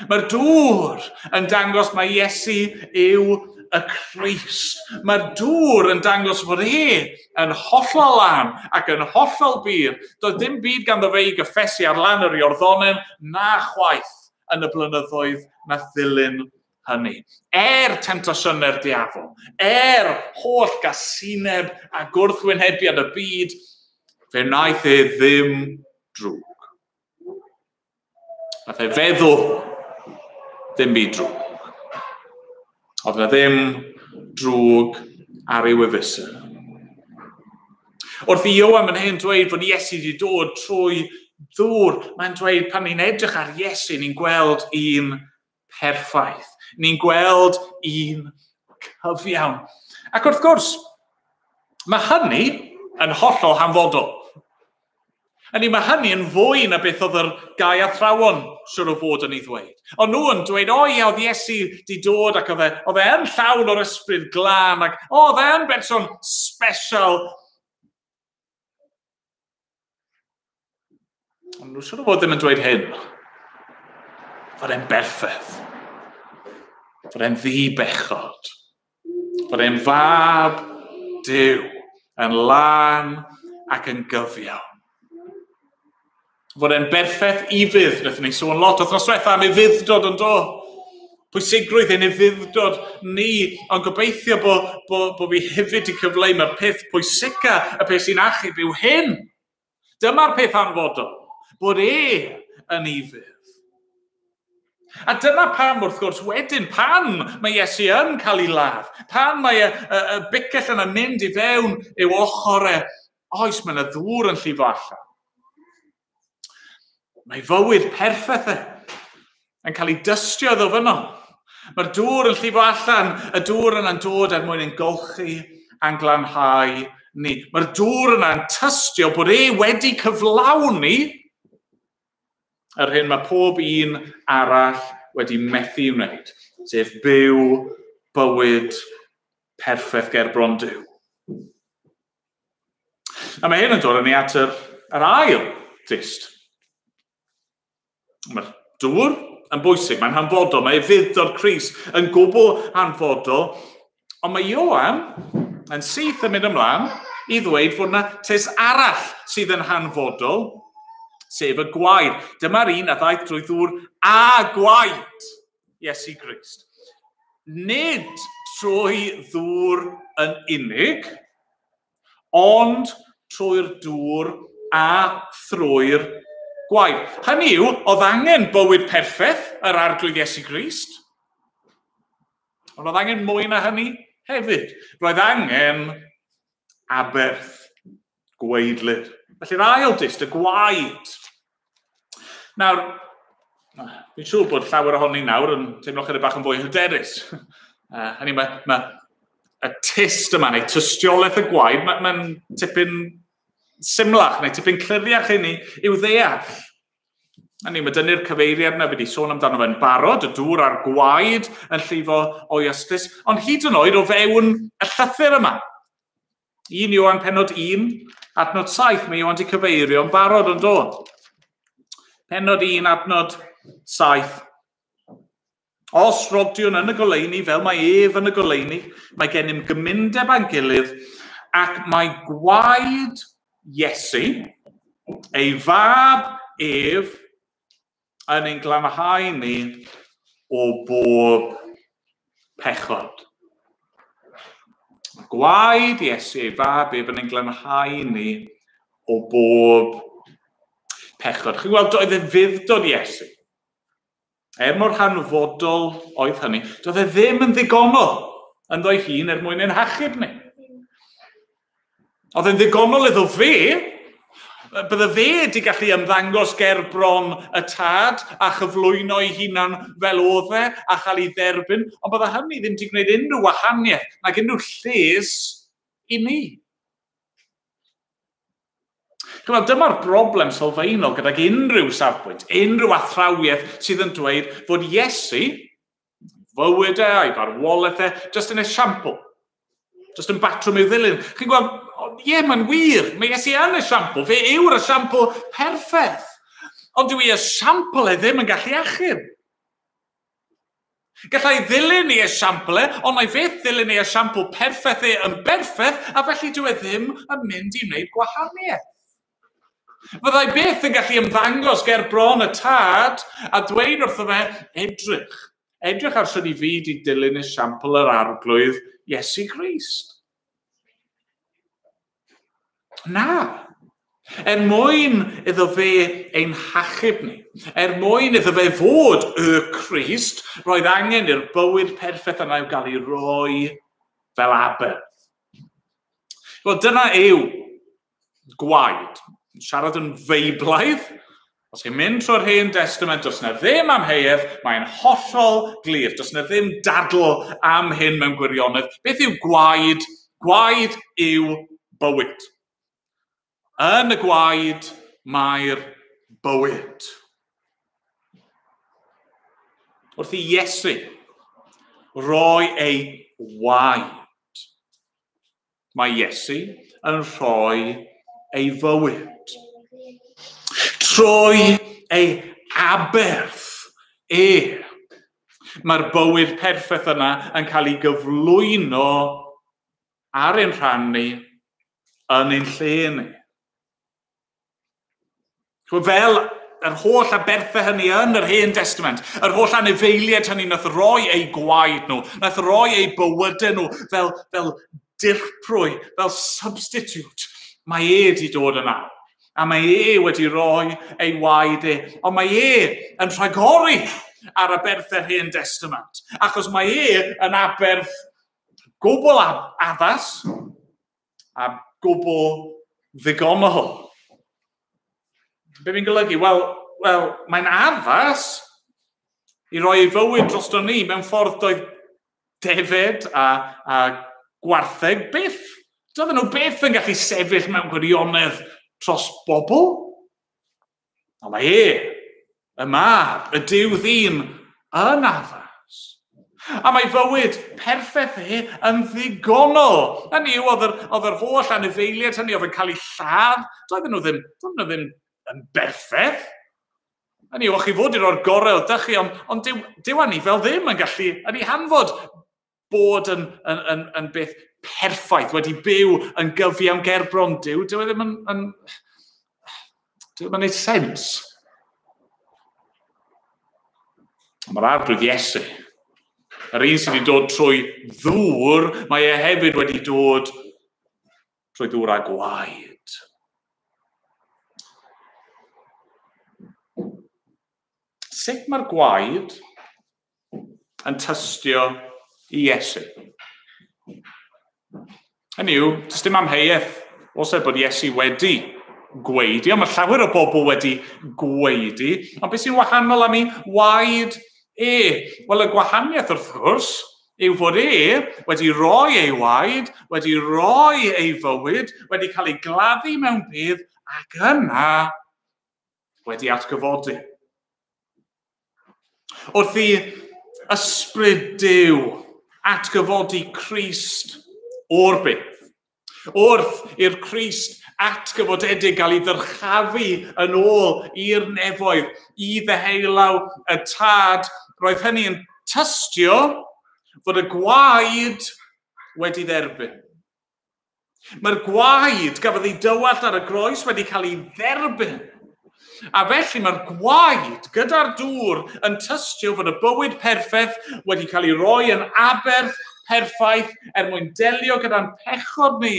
Mae'r dŵr yn dangos mai Iesu yw y Crist. Mae'r dŵr yn dangos fod e yn hollol lan ac yn hollol bur. Doedd dim byd ganddo fe i gyffesu ar lan yr Iorddonen na chwaith yn y blynyddoedd na ddilyn hynny. Er temtasiynau'r diafol, er holl gasineb a gwrthwynebiad y byd, fe wnaeth e ddim drwg. Nath e feddwl ddim byd drwg. Oedd na ddim drwg ar ei wefusau. Wrth i Ioan fan hyn dweud fod Iesu wedi dod trwy ddŵr, mae'n dweud pan ni'n edrych ar Iesu, ni'n gweld un perffaith. Ni'n gweld un cyfiawn. Ac wrth gwrs, mae hynny yn hollol hanfodol. Hynny, mae hynny yn fwy na beth oedd yr gau athrawon siwr o fod yn ei ddweud. Ond nhw yn dweud, o ie, oedd Iesu di dod ac oedd e yn llawn o'r Ysbryd Glân ac oedd e yn berson special. Ond nhw siwr o fod ddim yn dweud hyn. Fod e'n berffaith. Fod e'n ddi-bechod. Fod e'n fab Duw, yn lân ac yn gyfiawn. Fod e'n berffaith ufudd. Wnaethon ni sôn lot wythnos diwetha am ufudd-dod yn do. Pwysigrwydd ein ufudd-dod ni, ond gobeithio bo fi hefyd wedi cyfleu mae'r peth pwysica, y peth sy'n achub yw hyn. Dyma'r peth hanfodol, bod e yn ufudd. A dyna pam, wrth gwrs, wedyn, pan mae Iesu yn cael ei ladd, pan mae y bicell yna mynd i fewn i'w ochr e, oes, mae yna ddŵr yn llifo allan. Mae fywyd perffaith e yn cael ei dystio iddo fyno. Mae'r dŵr yn llifo allan, y dŵr yna'n dod er mwyn ein golchi a'n glanhau ni. Mae'r dŵr yna'n tystio bod e wedi cyflawni yr hyn mae pob un arall wedi methu wneud, sef byw bywyd perffaith ger bron Duw. A mae hyn yn dod â ni at yr ail dyst. Mae'r dŵr yn bwysig, mae'n hanfodol, mae ufudd-dod Crist yn gwbl hanfodol, ond mae Ioan yn syth yn mynd ymlaen i ddweud fod yna tes arall sydd yn hanfodol, sef y gwaed. Dyma'r un a ddaeth drwy ddŵr a gwaed, Iesu Grist. Nid trwy ddŵr yn unig, ond trwy'r dŵr a thrwy'r gwaed. Hynny yw, oedd angen bywyd perffaith yr Arglwydd Iesu Grist, ond oedd angen mwy na hynny hefyd. Roedd angen aberth gwaedlyd. Felly'r ail dyst, y gwaed. Nawr, fi'n siŵr bod llawer ohoni nawr yn teimlo chydig bach yn fwy hyderus. Hynny mae y tyst yma, neu tystiolaeth y gwaed, mae'n tipyn symlach, neu tipyn cliriach i ni i'w ddeall. Hynny, mae dynnu'r cyfeiriad yna, fi wedi sôn amdano fe'n barod, y dŵr a'r gwaed yn llifo o'i ystlys, ond hyd yn oed o fewn y llythyr yma. 1 Ioan pennod 1, adnod 7, mae Ioan wedi cyfeirio yn barod yn dod. Pennod 1, adnod 7. Os rodiwn yn y goleuni fel mae ef yn y goleuni, mae gennym gymundeb â'n gilydd ac mae gwaed Iesu, ei fab ef, yn ein glanhau ni o bob pechod. Gwaed Iesu, ei fab ef, yn ein glanhau ni o bob pechod. Chi'n gweld, doedd e fudd-dod Iesu. Er mor hanfodol oedd hynny, doedd e ddim yn ddigonol ynddo'i hun er mwyn ein hachub ni. Oedd e'n ddigonol iddo fe, bydde fe wedi gallu ymddangos ger bron y tad a chyflwyno ei hunan fel oedd e a chael ei dderbyn, ond bydde hynny ddim wedi gwneud unrhyw wahaniaeth nag unrhyw lles i ni. Chymod, dyma'r broblem sylfaenol gydag unrhyw safbwynt, unrhyw athrawiaeth sydd yn dweud fod Iesu, fywyd e a'i farwolaeth e, jyst yn esiampl, jyst yn batrwm i'w ddilyn. Chi'n gweld, ie, mae'n wir, mae Iesu yn esiampl, fe yw'r esiampl perffaith, ond dyw ei esiampl e ddim yn gallu achub. Gallai ddilyn ei esiampl e, ond mae fyth ddilyn ei esiampl perffaith e yn berffaith, a felly dyw e ddim yn mynd i wneud gwahaniaeth. Fyddai byth yn gallu ymddangos ger bron y tad a dweud wrtho fe, edrych, edrych ar sut i fi di dilyn esiampl yr Arglwydd Iesu Grist. Na. Er mwyn iddo fe ein hachub ni, er mwyn iddo fe fod y Crist, roedd angen i'r bywyd perffaith yna i'w gael ei roi fel aberth. Wel, dyna yw gwaed. Siarad yn feiblaidd, os chi'n mynd trwy'r Hen Testament, does na ddim amheuaeth, mae'n hollol glir, does na ddim dadl am hyn mewn gwirionedd. Beth yw gwaed? Gwaed yw bywyd. Yn y gwaed mae'r bywyd. Wrth i Iesu roi ei waed, mae Iesu yn rhoi ei fywyd. Trwy ei aberth e, mae'r bywyd perffaith yna yn cael ei gyflwyno ar ein rhan ni yn ein lle ni. Fel yr holl aberthau hynny yn yr Hen Testament, yr holl anifeiliaid hynny nath roi eu gwaed nhw, nath roi eu bywydau nhw fel dirprwy, fel substitute, mae e wedi dod yna. A mae e wedi rhoi ei waed e. Ond mae e yn rhagori ar aberthau'r Hen Testament, achos mae e yn aberth gwbl addas a gwbl ddigonol. Be fi'n golygu? Wel, mae'n addas i roi ei fywyd drosto ni mewn ffordd doedd defaid a gwartheg byth. Doedden nhw byth yn gallu sefyll mewn gwirionedd dros bobl. Ond mae e, y mab, y Duw ddyn, yn addas. A mae fywyd perffaith e yn ddigonol. Hynny yw, oedd yr holl anifeiliaid hynny oedd yn cael eu lladd, doedden nhw ddim yn berffaith. Hynny yw, o'ch chi fod i roi'r gorau oedd dych chi, ond dyw anifel ddim yn gallu yn ei hanfod bod yn beth perffaith, wedi byw yn gyfiawn gerbron Duw. Dyw e ddim yn gwneud sens. Mae'r Arglwydd Iesu, yr un sydd wedi dod trwy ddŵr, mae e hefyd wedi dod trwy ddŵr a gwaed. Sut mae'r gwaed yn tystio i Iesu? Hynny yw, does dim amheuaeth os e bod Iesu wedi gweidi, ond mae llawer o bobl wedi gweidi, ond beth sy'n wahanol am ei waed e? Wel, y gwahaniaeth wrth gwrs yw fod e wedi rhoi ei waed, wedi rhoi ei fywyd, wedi cael ei gladdu mewn bedd ac yna wedi atgyfodi. Wrth i ysbryd Duw atgyfodi Crist o'r bedd, wrth i'r Crist atgyfodedig gael ei ddyrchafu yn ôl i'r nefoedd, i ddeheulaw y Tad, roedd hynny yn tystio fod y gwaed wedi dderbyn. Mae'r gwaed gafodd ei dywallt ar y groes wedi cael ei dderbyn. A felly mae'r gwaed gyda'r dŵr yn tystio fod y bywyd perffaith wedi cael ei roi yn aberth perffaith er mwyn delio gyda'n pechod ni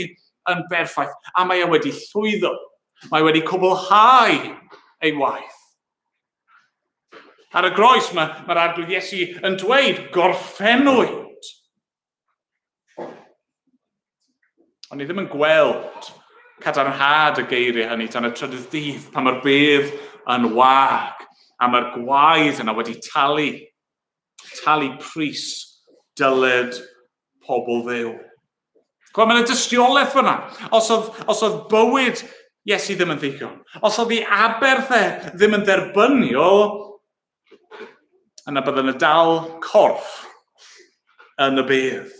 yn berffaith. A mae e wedi llwyddo. Mae wedi cwblhau ei waith. Ar y groes mae'r Arglwydd Iesu yn dweud, gorffennwyd. Ond ni ddim yn gweld cadarnhad y geiriau hynny tan y trydydd dydd, pan mae'r bedd yn wag, a mae'r gwaed yna wedi talu pris dyled pobl Dduw. Chwa, mae'n y dystiolaeth fyna. Os oedd bywyd Iesu ddim yn ddigon, os oedd ei aberth e ddim yn dderbyniol, yna byddwn yn dal corff yn y bedd.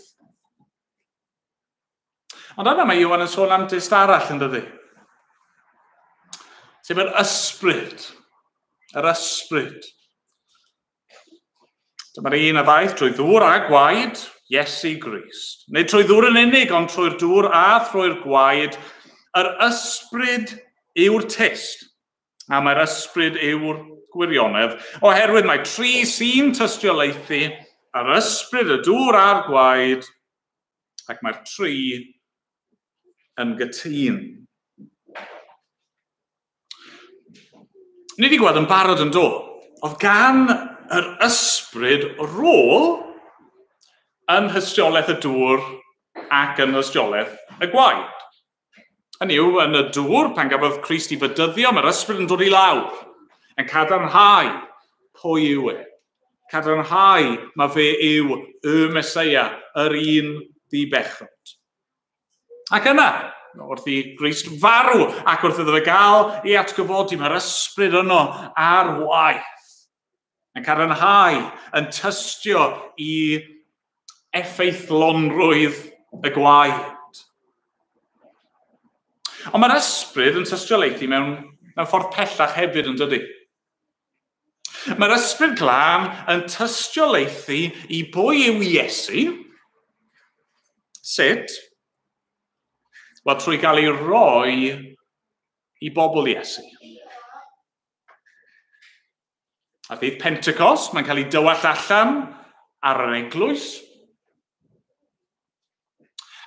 Ond yna mae Ioan yn sôn am dyst arall yn dydi. Sef yr ysbryd. Yr ysbryd. Dyma'r un a ddaeth trwy ddŵr a gwaed, Iesu Grist. Nid trwy ddŵr yn unig, ond trwy'r dŵr a thrwy'r gwaed. Yr ysbryd yw'r tyst. A mae'r ysbryd yw'r gwirionedd. Oherwydd mae tri sy'n tystiolaethu, yr ysbryd, y dŵr a'r gwaed, ac mae'r tri yn gytûn. Ni wedi gweld yn barod yn do. Oedd gan yr ysbryd rôl yn hystiolaeth y dŵr ac yn hystiolaeth y gwaed. Hynny yw, yn y dŵr, pan gafodd Crist ei fedyddio, mae'r ysbryd yn dod i lawr, yn cadarnhau pwy yw e. Cadarnhau mae fe yw y Meseia, yr un ddi-bechod. Ac yna, wrth i Grist farw ac wrth iddo fe gael ei atgyfodi, mae'r ysbryd yno ar waith, yn cadarnhau, yn tystio i effeithlonrwydd y gwaed. Ond mae'r ysbryd yn tystiolaethu mewn ffordd pellach hefyd yn dydi. Mae'r ysbryd glân yn tystiolaethu i bwy yw Iesu. Sut? Wel, trwy gael ei roi i bobl Iesu. A ddydd Pentecost, mae'n cael ei dywallt allan ar yr eglwys.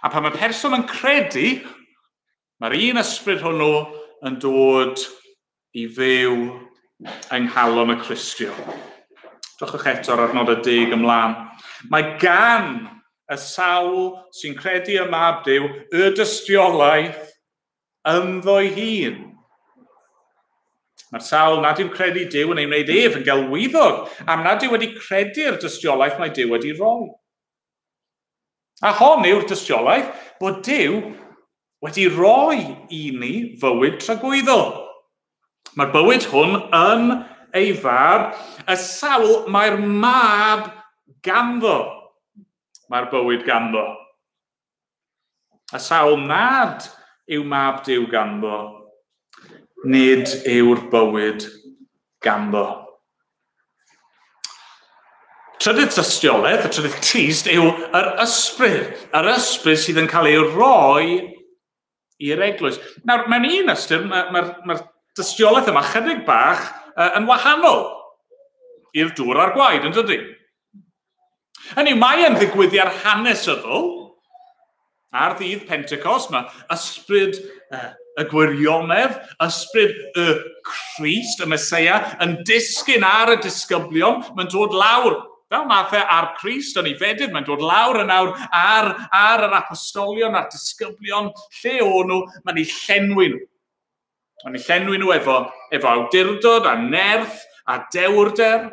A pan mae person yn credu, mae'r un ysbryd hwnnw yn dod i fyw yng nghalon y Cristion. Drychwch eto ar adnodau 10 ymlaen. Mae gan y sawl sy'n credu y Mab Duw y dystiolaeth ynddo'i hun. Mae'r sawl nad yw'n credu Duw yn ei wneud ef yn gelwyddog, am nad yw wedi credu'r dystiolaeth mae Duw wedi roi. A hon yw'r dystiolaeth bod Duw wedi roi i ni fywyd tragwyddol. Mae'r bywyd hwn yn ei fab, y sawl mae'r mab ganddo. Mae'r bywyd ganddo. Y sawl nad yw mab Duw ganddo, nid yw'r bywyd ganddo. Trydydd tystiolaeth, y trydydd tyst, yw yr ysbryd. Yr ysbryd sydd yn cael ei roi i'r eglwys. Nawr, mewn un ystyr, mae'r dystiolaeth yma chydig bach yn wahanol i'r dŵr a'r gwaed, yn dydy? Hynny yw, mae e'n ddigwyddiad hanesyddol. Ar ddydd Pentecost, mae ysbryd y gwirionedd, ysbryd y Crist, y Meseia, yn disgyn ar y disgyblion. Mae'n dod lawr Fel nath e ar Crist yn ei fedydd, mae'n dod lawr yn awr ar yr apostolion a'r disgyblion, lle o'n nhw, mae'n ei llenwi nhw. Mae'n ei llenwi nhw efo awdurdod a nerth a dewrder,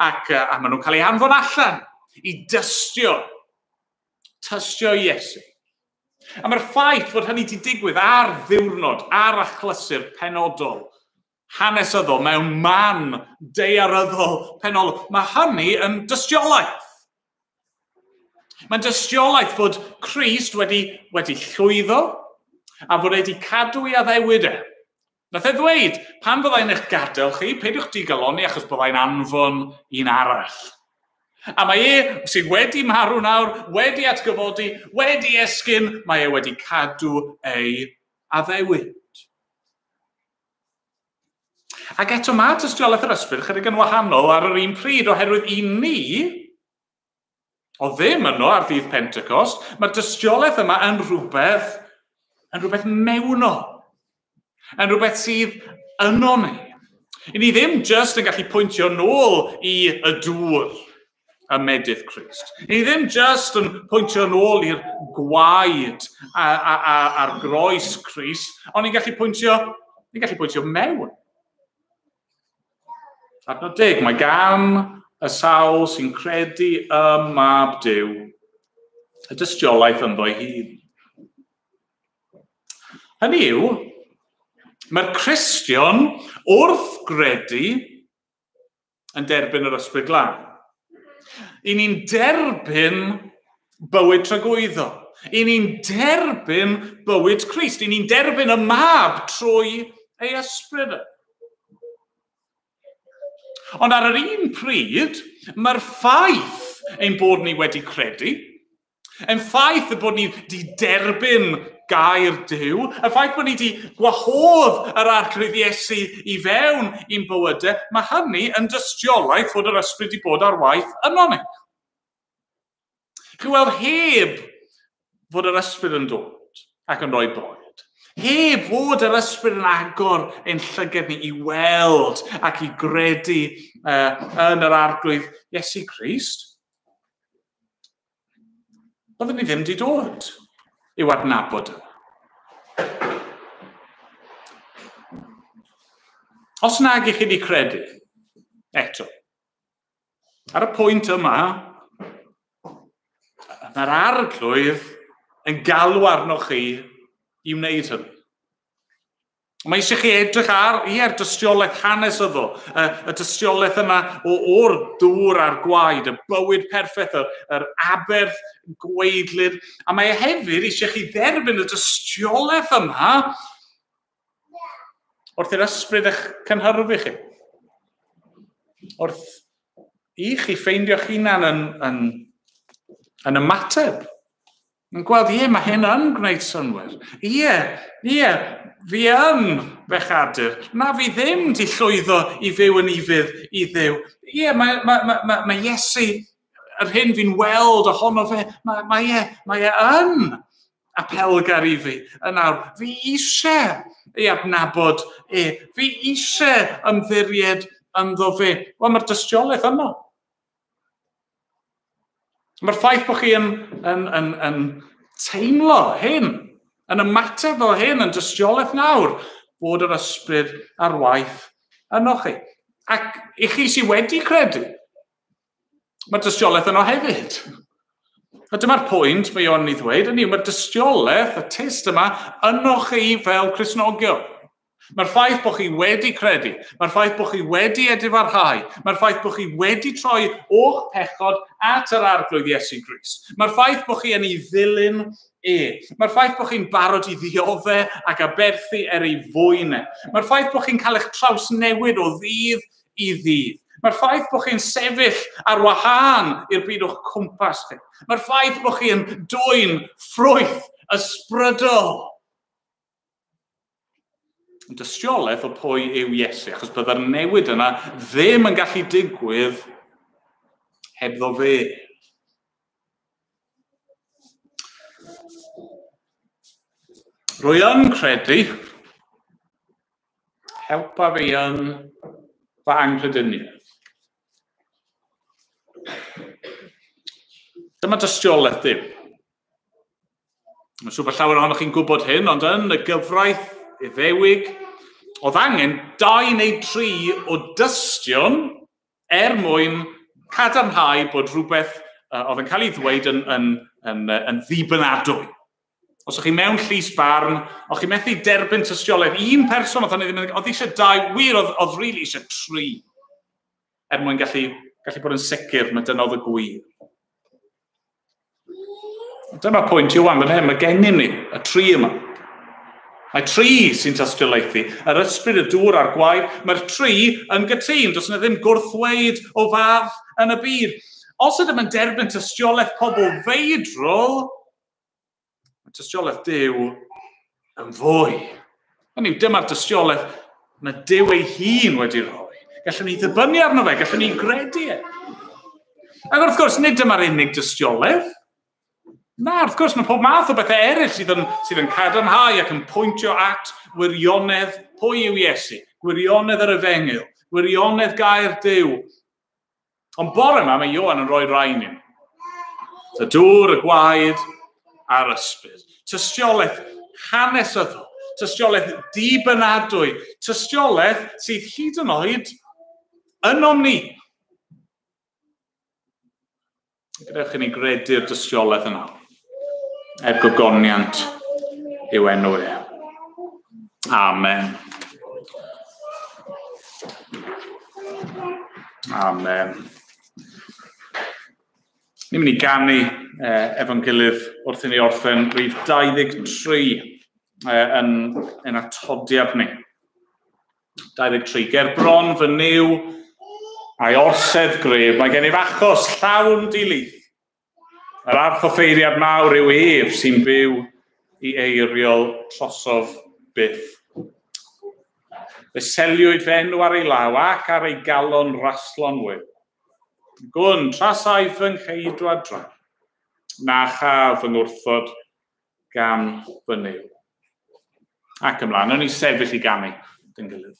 ac a maen nhw'n cael eu hanfon allan i dystio Iesu. A mae'r ffaith fod hynny wedi digwydd ar ddiwrnod, ar achlysur penodol, hanesyddol, mewn man daearyddol penodol, mae hynny yn dystiolaeth. Mae'n dystiolaeth fod Crist wedi llwyddo a fod wedi cadw ei addewid e. Nath e ddweud, pan fyddai'n eich gadael chi, peidiwch digalonni achos byddai'n anfon un arall. A mae e sydd wedi marw nawr, wedi atgyfodi, wedi esgyn, mae e wedi cadw ei addewid. Ac eto mae tystiolaeth yr ysbryd chydig yn wahanol ar yr un pryd, oherwydd i ni, o ddim yno ar ddydd Pentecost, mae'r dystiolaeth yma yn rhywbeth mewnol, yn rhywbeth sydd yno ni. I ni ddim jyst yn gallu pwyntio nôl i y dŵr y medydd Crist. I ni ddim jyst yn pwyntio nôl i'r gwaed a'r groes Crist, ond ni'n gallu pwyntio mewn. Adnod 10, mae gan y sawl sy'n credu ym Mab Duw y dystiolaeth ynddo ei hun. Hynny yw, mae'r Cristion wrth gredu yn derbyn yr Ysbryd Glân. I ni'n derbyn bywyd tragwyddol. I ni'n derbyn bywyd Crist. I ni'n derbyn y Mab trwy ei ysbryd. Ond ar yr un pryd, mae'r ffaith ein bod ni wedi credu, ein ffaith y bod ni wedi derbyn gair Duw, y ffaith bod ni wedi gwahodd yr Arglwydd Iesu i fewn i'n bywydau, mae hynny yn dystiolaeth fod yr ysbryd wedi bod ar waith yno ni. Chi weld, heb fod yr ysbryd yn dod ac yn rhoi bywyd, heb fod yr ysbryd yn agor ein llygad ni i weld ac i gredu yn yr Arglwydd Iesu Grist, byddwn ni ddim wedi dod i'w adnabod. Os nag i chi wedi credu, eto, ar y pwynt yma, mae'r Arglwydd yn galw arnoch chi i wneud hynny. Mae eisiau chi edrych ar ie'r dystiolaeth hanesyddol, y dystiolaeth yma o'r dŵr a'r gwaed, y bywyd perffaith, yr aberth gwaedlyd. A mae hefyd eisiau chi dderbyn y dystiolaeth yma wrth i'r ysbryd eich cynhyrfu chi. Wrth i chi ffeindio'ch hunan yn ymateb. Yn gweld, ie, mae hyn yn gwneud synnwyr. Ie, fi yn bechadur. Na, fi ddim di llwyddo i fyw yn ufudd i Dduw. Ie, mae Iesu, yr hyn fi'n weld ohono fe, mae e yn apelgar i fi. Yn awr, fi eisiau ei adnabod e. Fi eisiau ymddiried ynddo fe. Wel, mae'r dystiolaeth yno. Mae'r ffaith bod chi yn teimlo hyn, yn ymateb fel hyn, yn dystiolaeth nawr, bod yr ysbryd ar waith yno chi. Ac i chi sydd wedi credu, mae'r dystiolaeth yno hefyd. A dyma'r pwynt mae Ioan yn ei ddweud, hynny yw, mae'r dystiolaeth, y tyst yma, yno chi fel Cristnogion. Mae'r ffaith bod chi wedi credu, mae'r ffaith bod chi wedi edifarhau, mae'r ffaith bod chi wedi troi o'ch pechod at yr Arglwydd Iesu Grist. Mae'r ffaith bod chi yn ei ddilyn e. Mae'r ffaith bod chi'n barod i ddioddef ac aberthu er ei fwyn e. Mae'r ffaith bod chi'n cael eich trawsnewid o ddydd i ddydd. Mae'r ffaith bod chi'n sefyll ar wahân i'r byd o'ch cwmpas chi. Mae'r ffaith bod chi'n dwyn ffrwyth ysbrydol. Yn dystiolaeth o pwy yw Iesu, achos byddai'r newid yna ddim yn gallu digwydd hebddo fe. Rwy yn credu, helpa fi yn fy anghrediniaeth. Dyma dystiolaeth Duw. Mae'n siŵr bod llawer ohonoch chi'n gwybod hyn, ond yn y gyfraith Iddewig, oedd angen 2 neu 3 o dystion er mwyn cadarnhau bod rhywbeth oedd yn cael ei ddweud yn ddibynadwy. Os o'ch chi mewn llys barn, o'ch chi methu derbyn tystiolaeth un person, oedd hynny ddim yn... Oedd eisiau 2, wir oedd really eisiau 3, er mwyn gallu bod yn sicr mae dyna oedd y gwir. Dyma pwynt Ioan fan hyn, mae gennym ni y 3 yma. Mae 3 sy'n tystiolaethu, yr ysbryd, y dŵr a'r gwaed. Mae'r 3 yn gytûn, does yna ddim gwrthweud o fath yn y byd. Os ydym yn derbyn tystiolaeth pobl feidrol, mae tystiolaeth Duw yn fwy. Hynny yw, dyma'r tystiolaeth mae Duw ei hun wedi rhoi. Gallwn ni ddibynnu arno fe, gallwn ni gredu e. Ac wrth gwrs, nid dyma'r unig dystiolaeth. Na, wrth gwrs, mae pob math o bethau eraill sydd yn cadarnhau ac yn pwyntio at wirionedd pwy yw Iesu, gwirionedd yr efengyl, gwirionedd gair Duw. Ond bore yma mae Ioan yn rhoi rhain i ni. Y dŵr, y gwaed a'r ysbryd. Tystiolaeth hanesyddol, tystiolaeth dibynadwy, tystiolaeth sydd hyd yn oed ynom ni. Gadewch i ni gredu'r dystiolaeth yna. Er gogoniant yw enw e. Amen. Amen. Ni'n mynd i ganu efo'n gilydd wrth i ni orffen rhif 23 yn atodiad ni. 23. Ger bron fy Nuw a'i orsedd gref, mae gennyf achos llawn dilith. Yr archoffeiriad mawr yw ef sy'n byw i eiriol trosof byth. Fe seliwyd fy enw ar ei law ac ar ei galon raslon wyw. Gwn, trasai fy ngheidwad draw, na chaf fy ngwrthod gan fy Nuw. Ac ymlaen, o'n i sefyll i ganu dyn gilydd.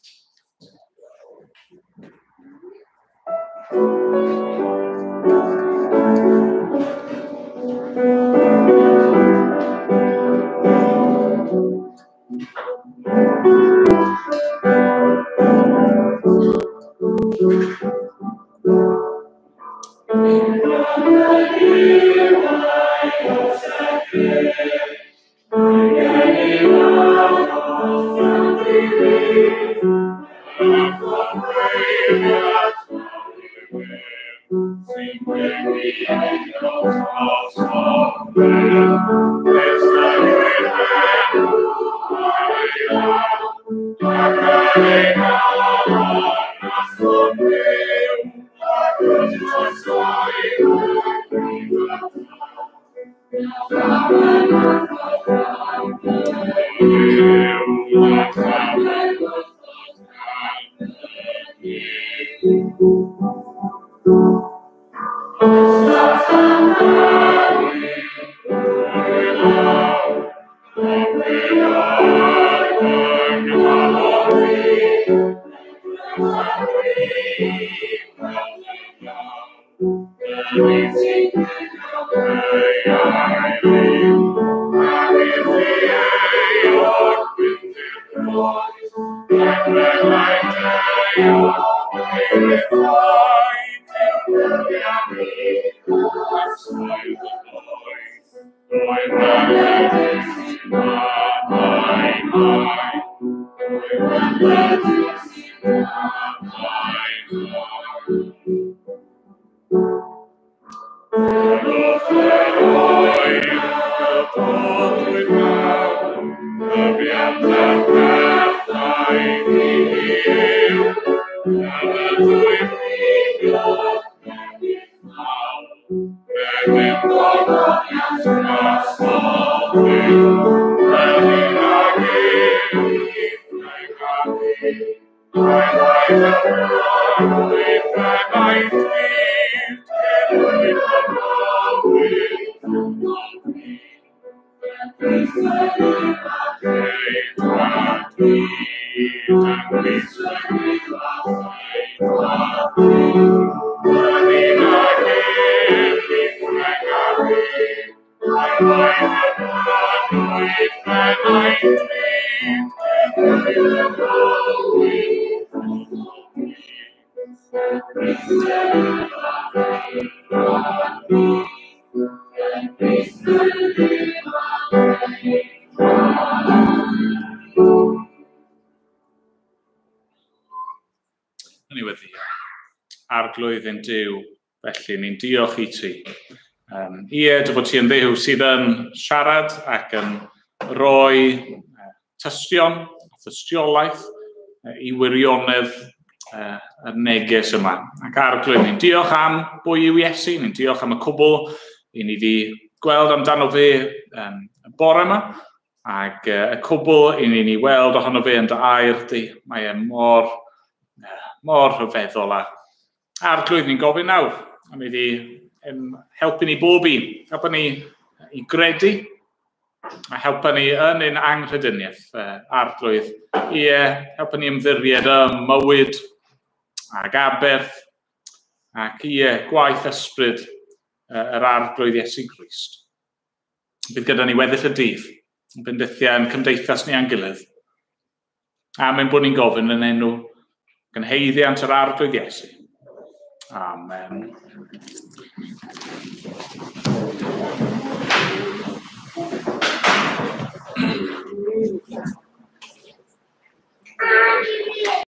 Yn ei weddio. Arglwydd ein Duw, felly ni'n diolch i ti. Ie, dy fod ti yn Dduw sydd yn siarad ac yn rhoi tystion a thystiolaeth i wirionedd y neges yma. Ac Arglwydd, ni'n diolch am bwy yw Iesu, ni'n diolch am y cwbl i ni wedi gweld amdano fe y bore yma, ac y cwbl i ni weld ohono fe yn dy air di. Mae e mor rhyfeddol. A Arglwydd, ni'n gofyn nawr am iddi helpu ni bob un, helpu ni i gredu, a helpu ni yn ein anghrediniaeth, Arglwydd. Ie, helpu ni ymddiried ym mywyd ac aberth, ac ie, gwaith ysbryd yr Arglwydd Iesu Grist. Bydd gyda ni weddill y dydd, yn bendithiau yn cymdeithas ni a'n gilydd. Am ein bod ni'n gofyn yn enw gynheiddiant yr Arglwydd Iesu. Amen.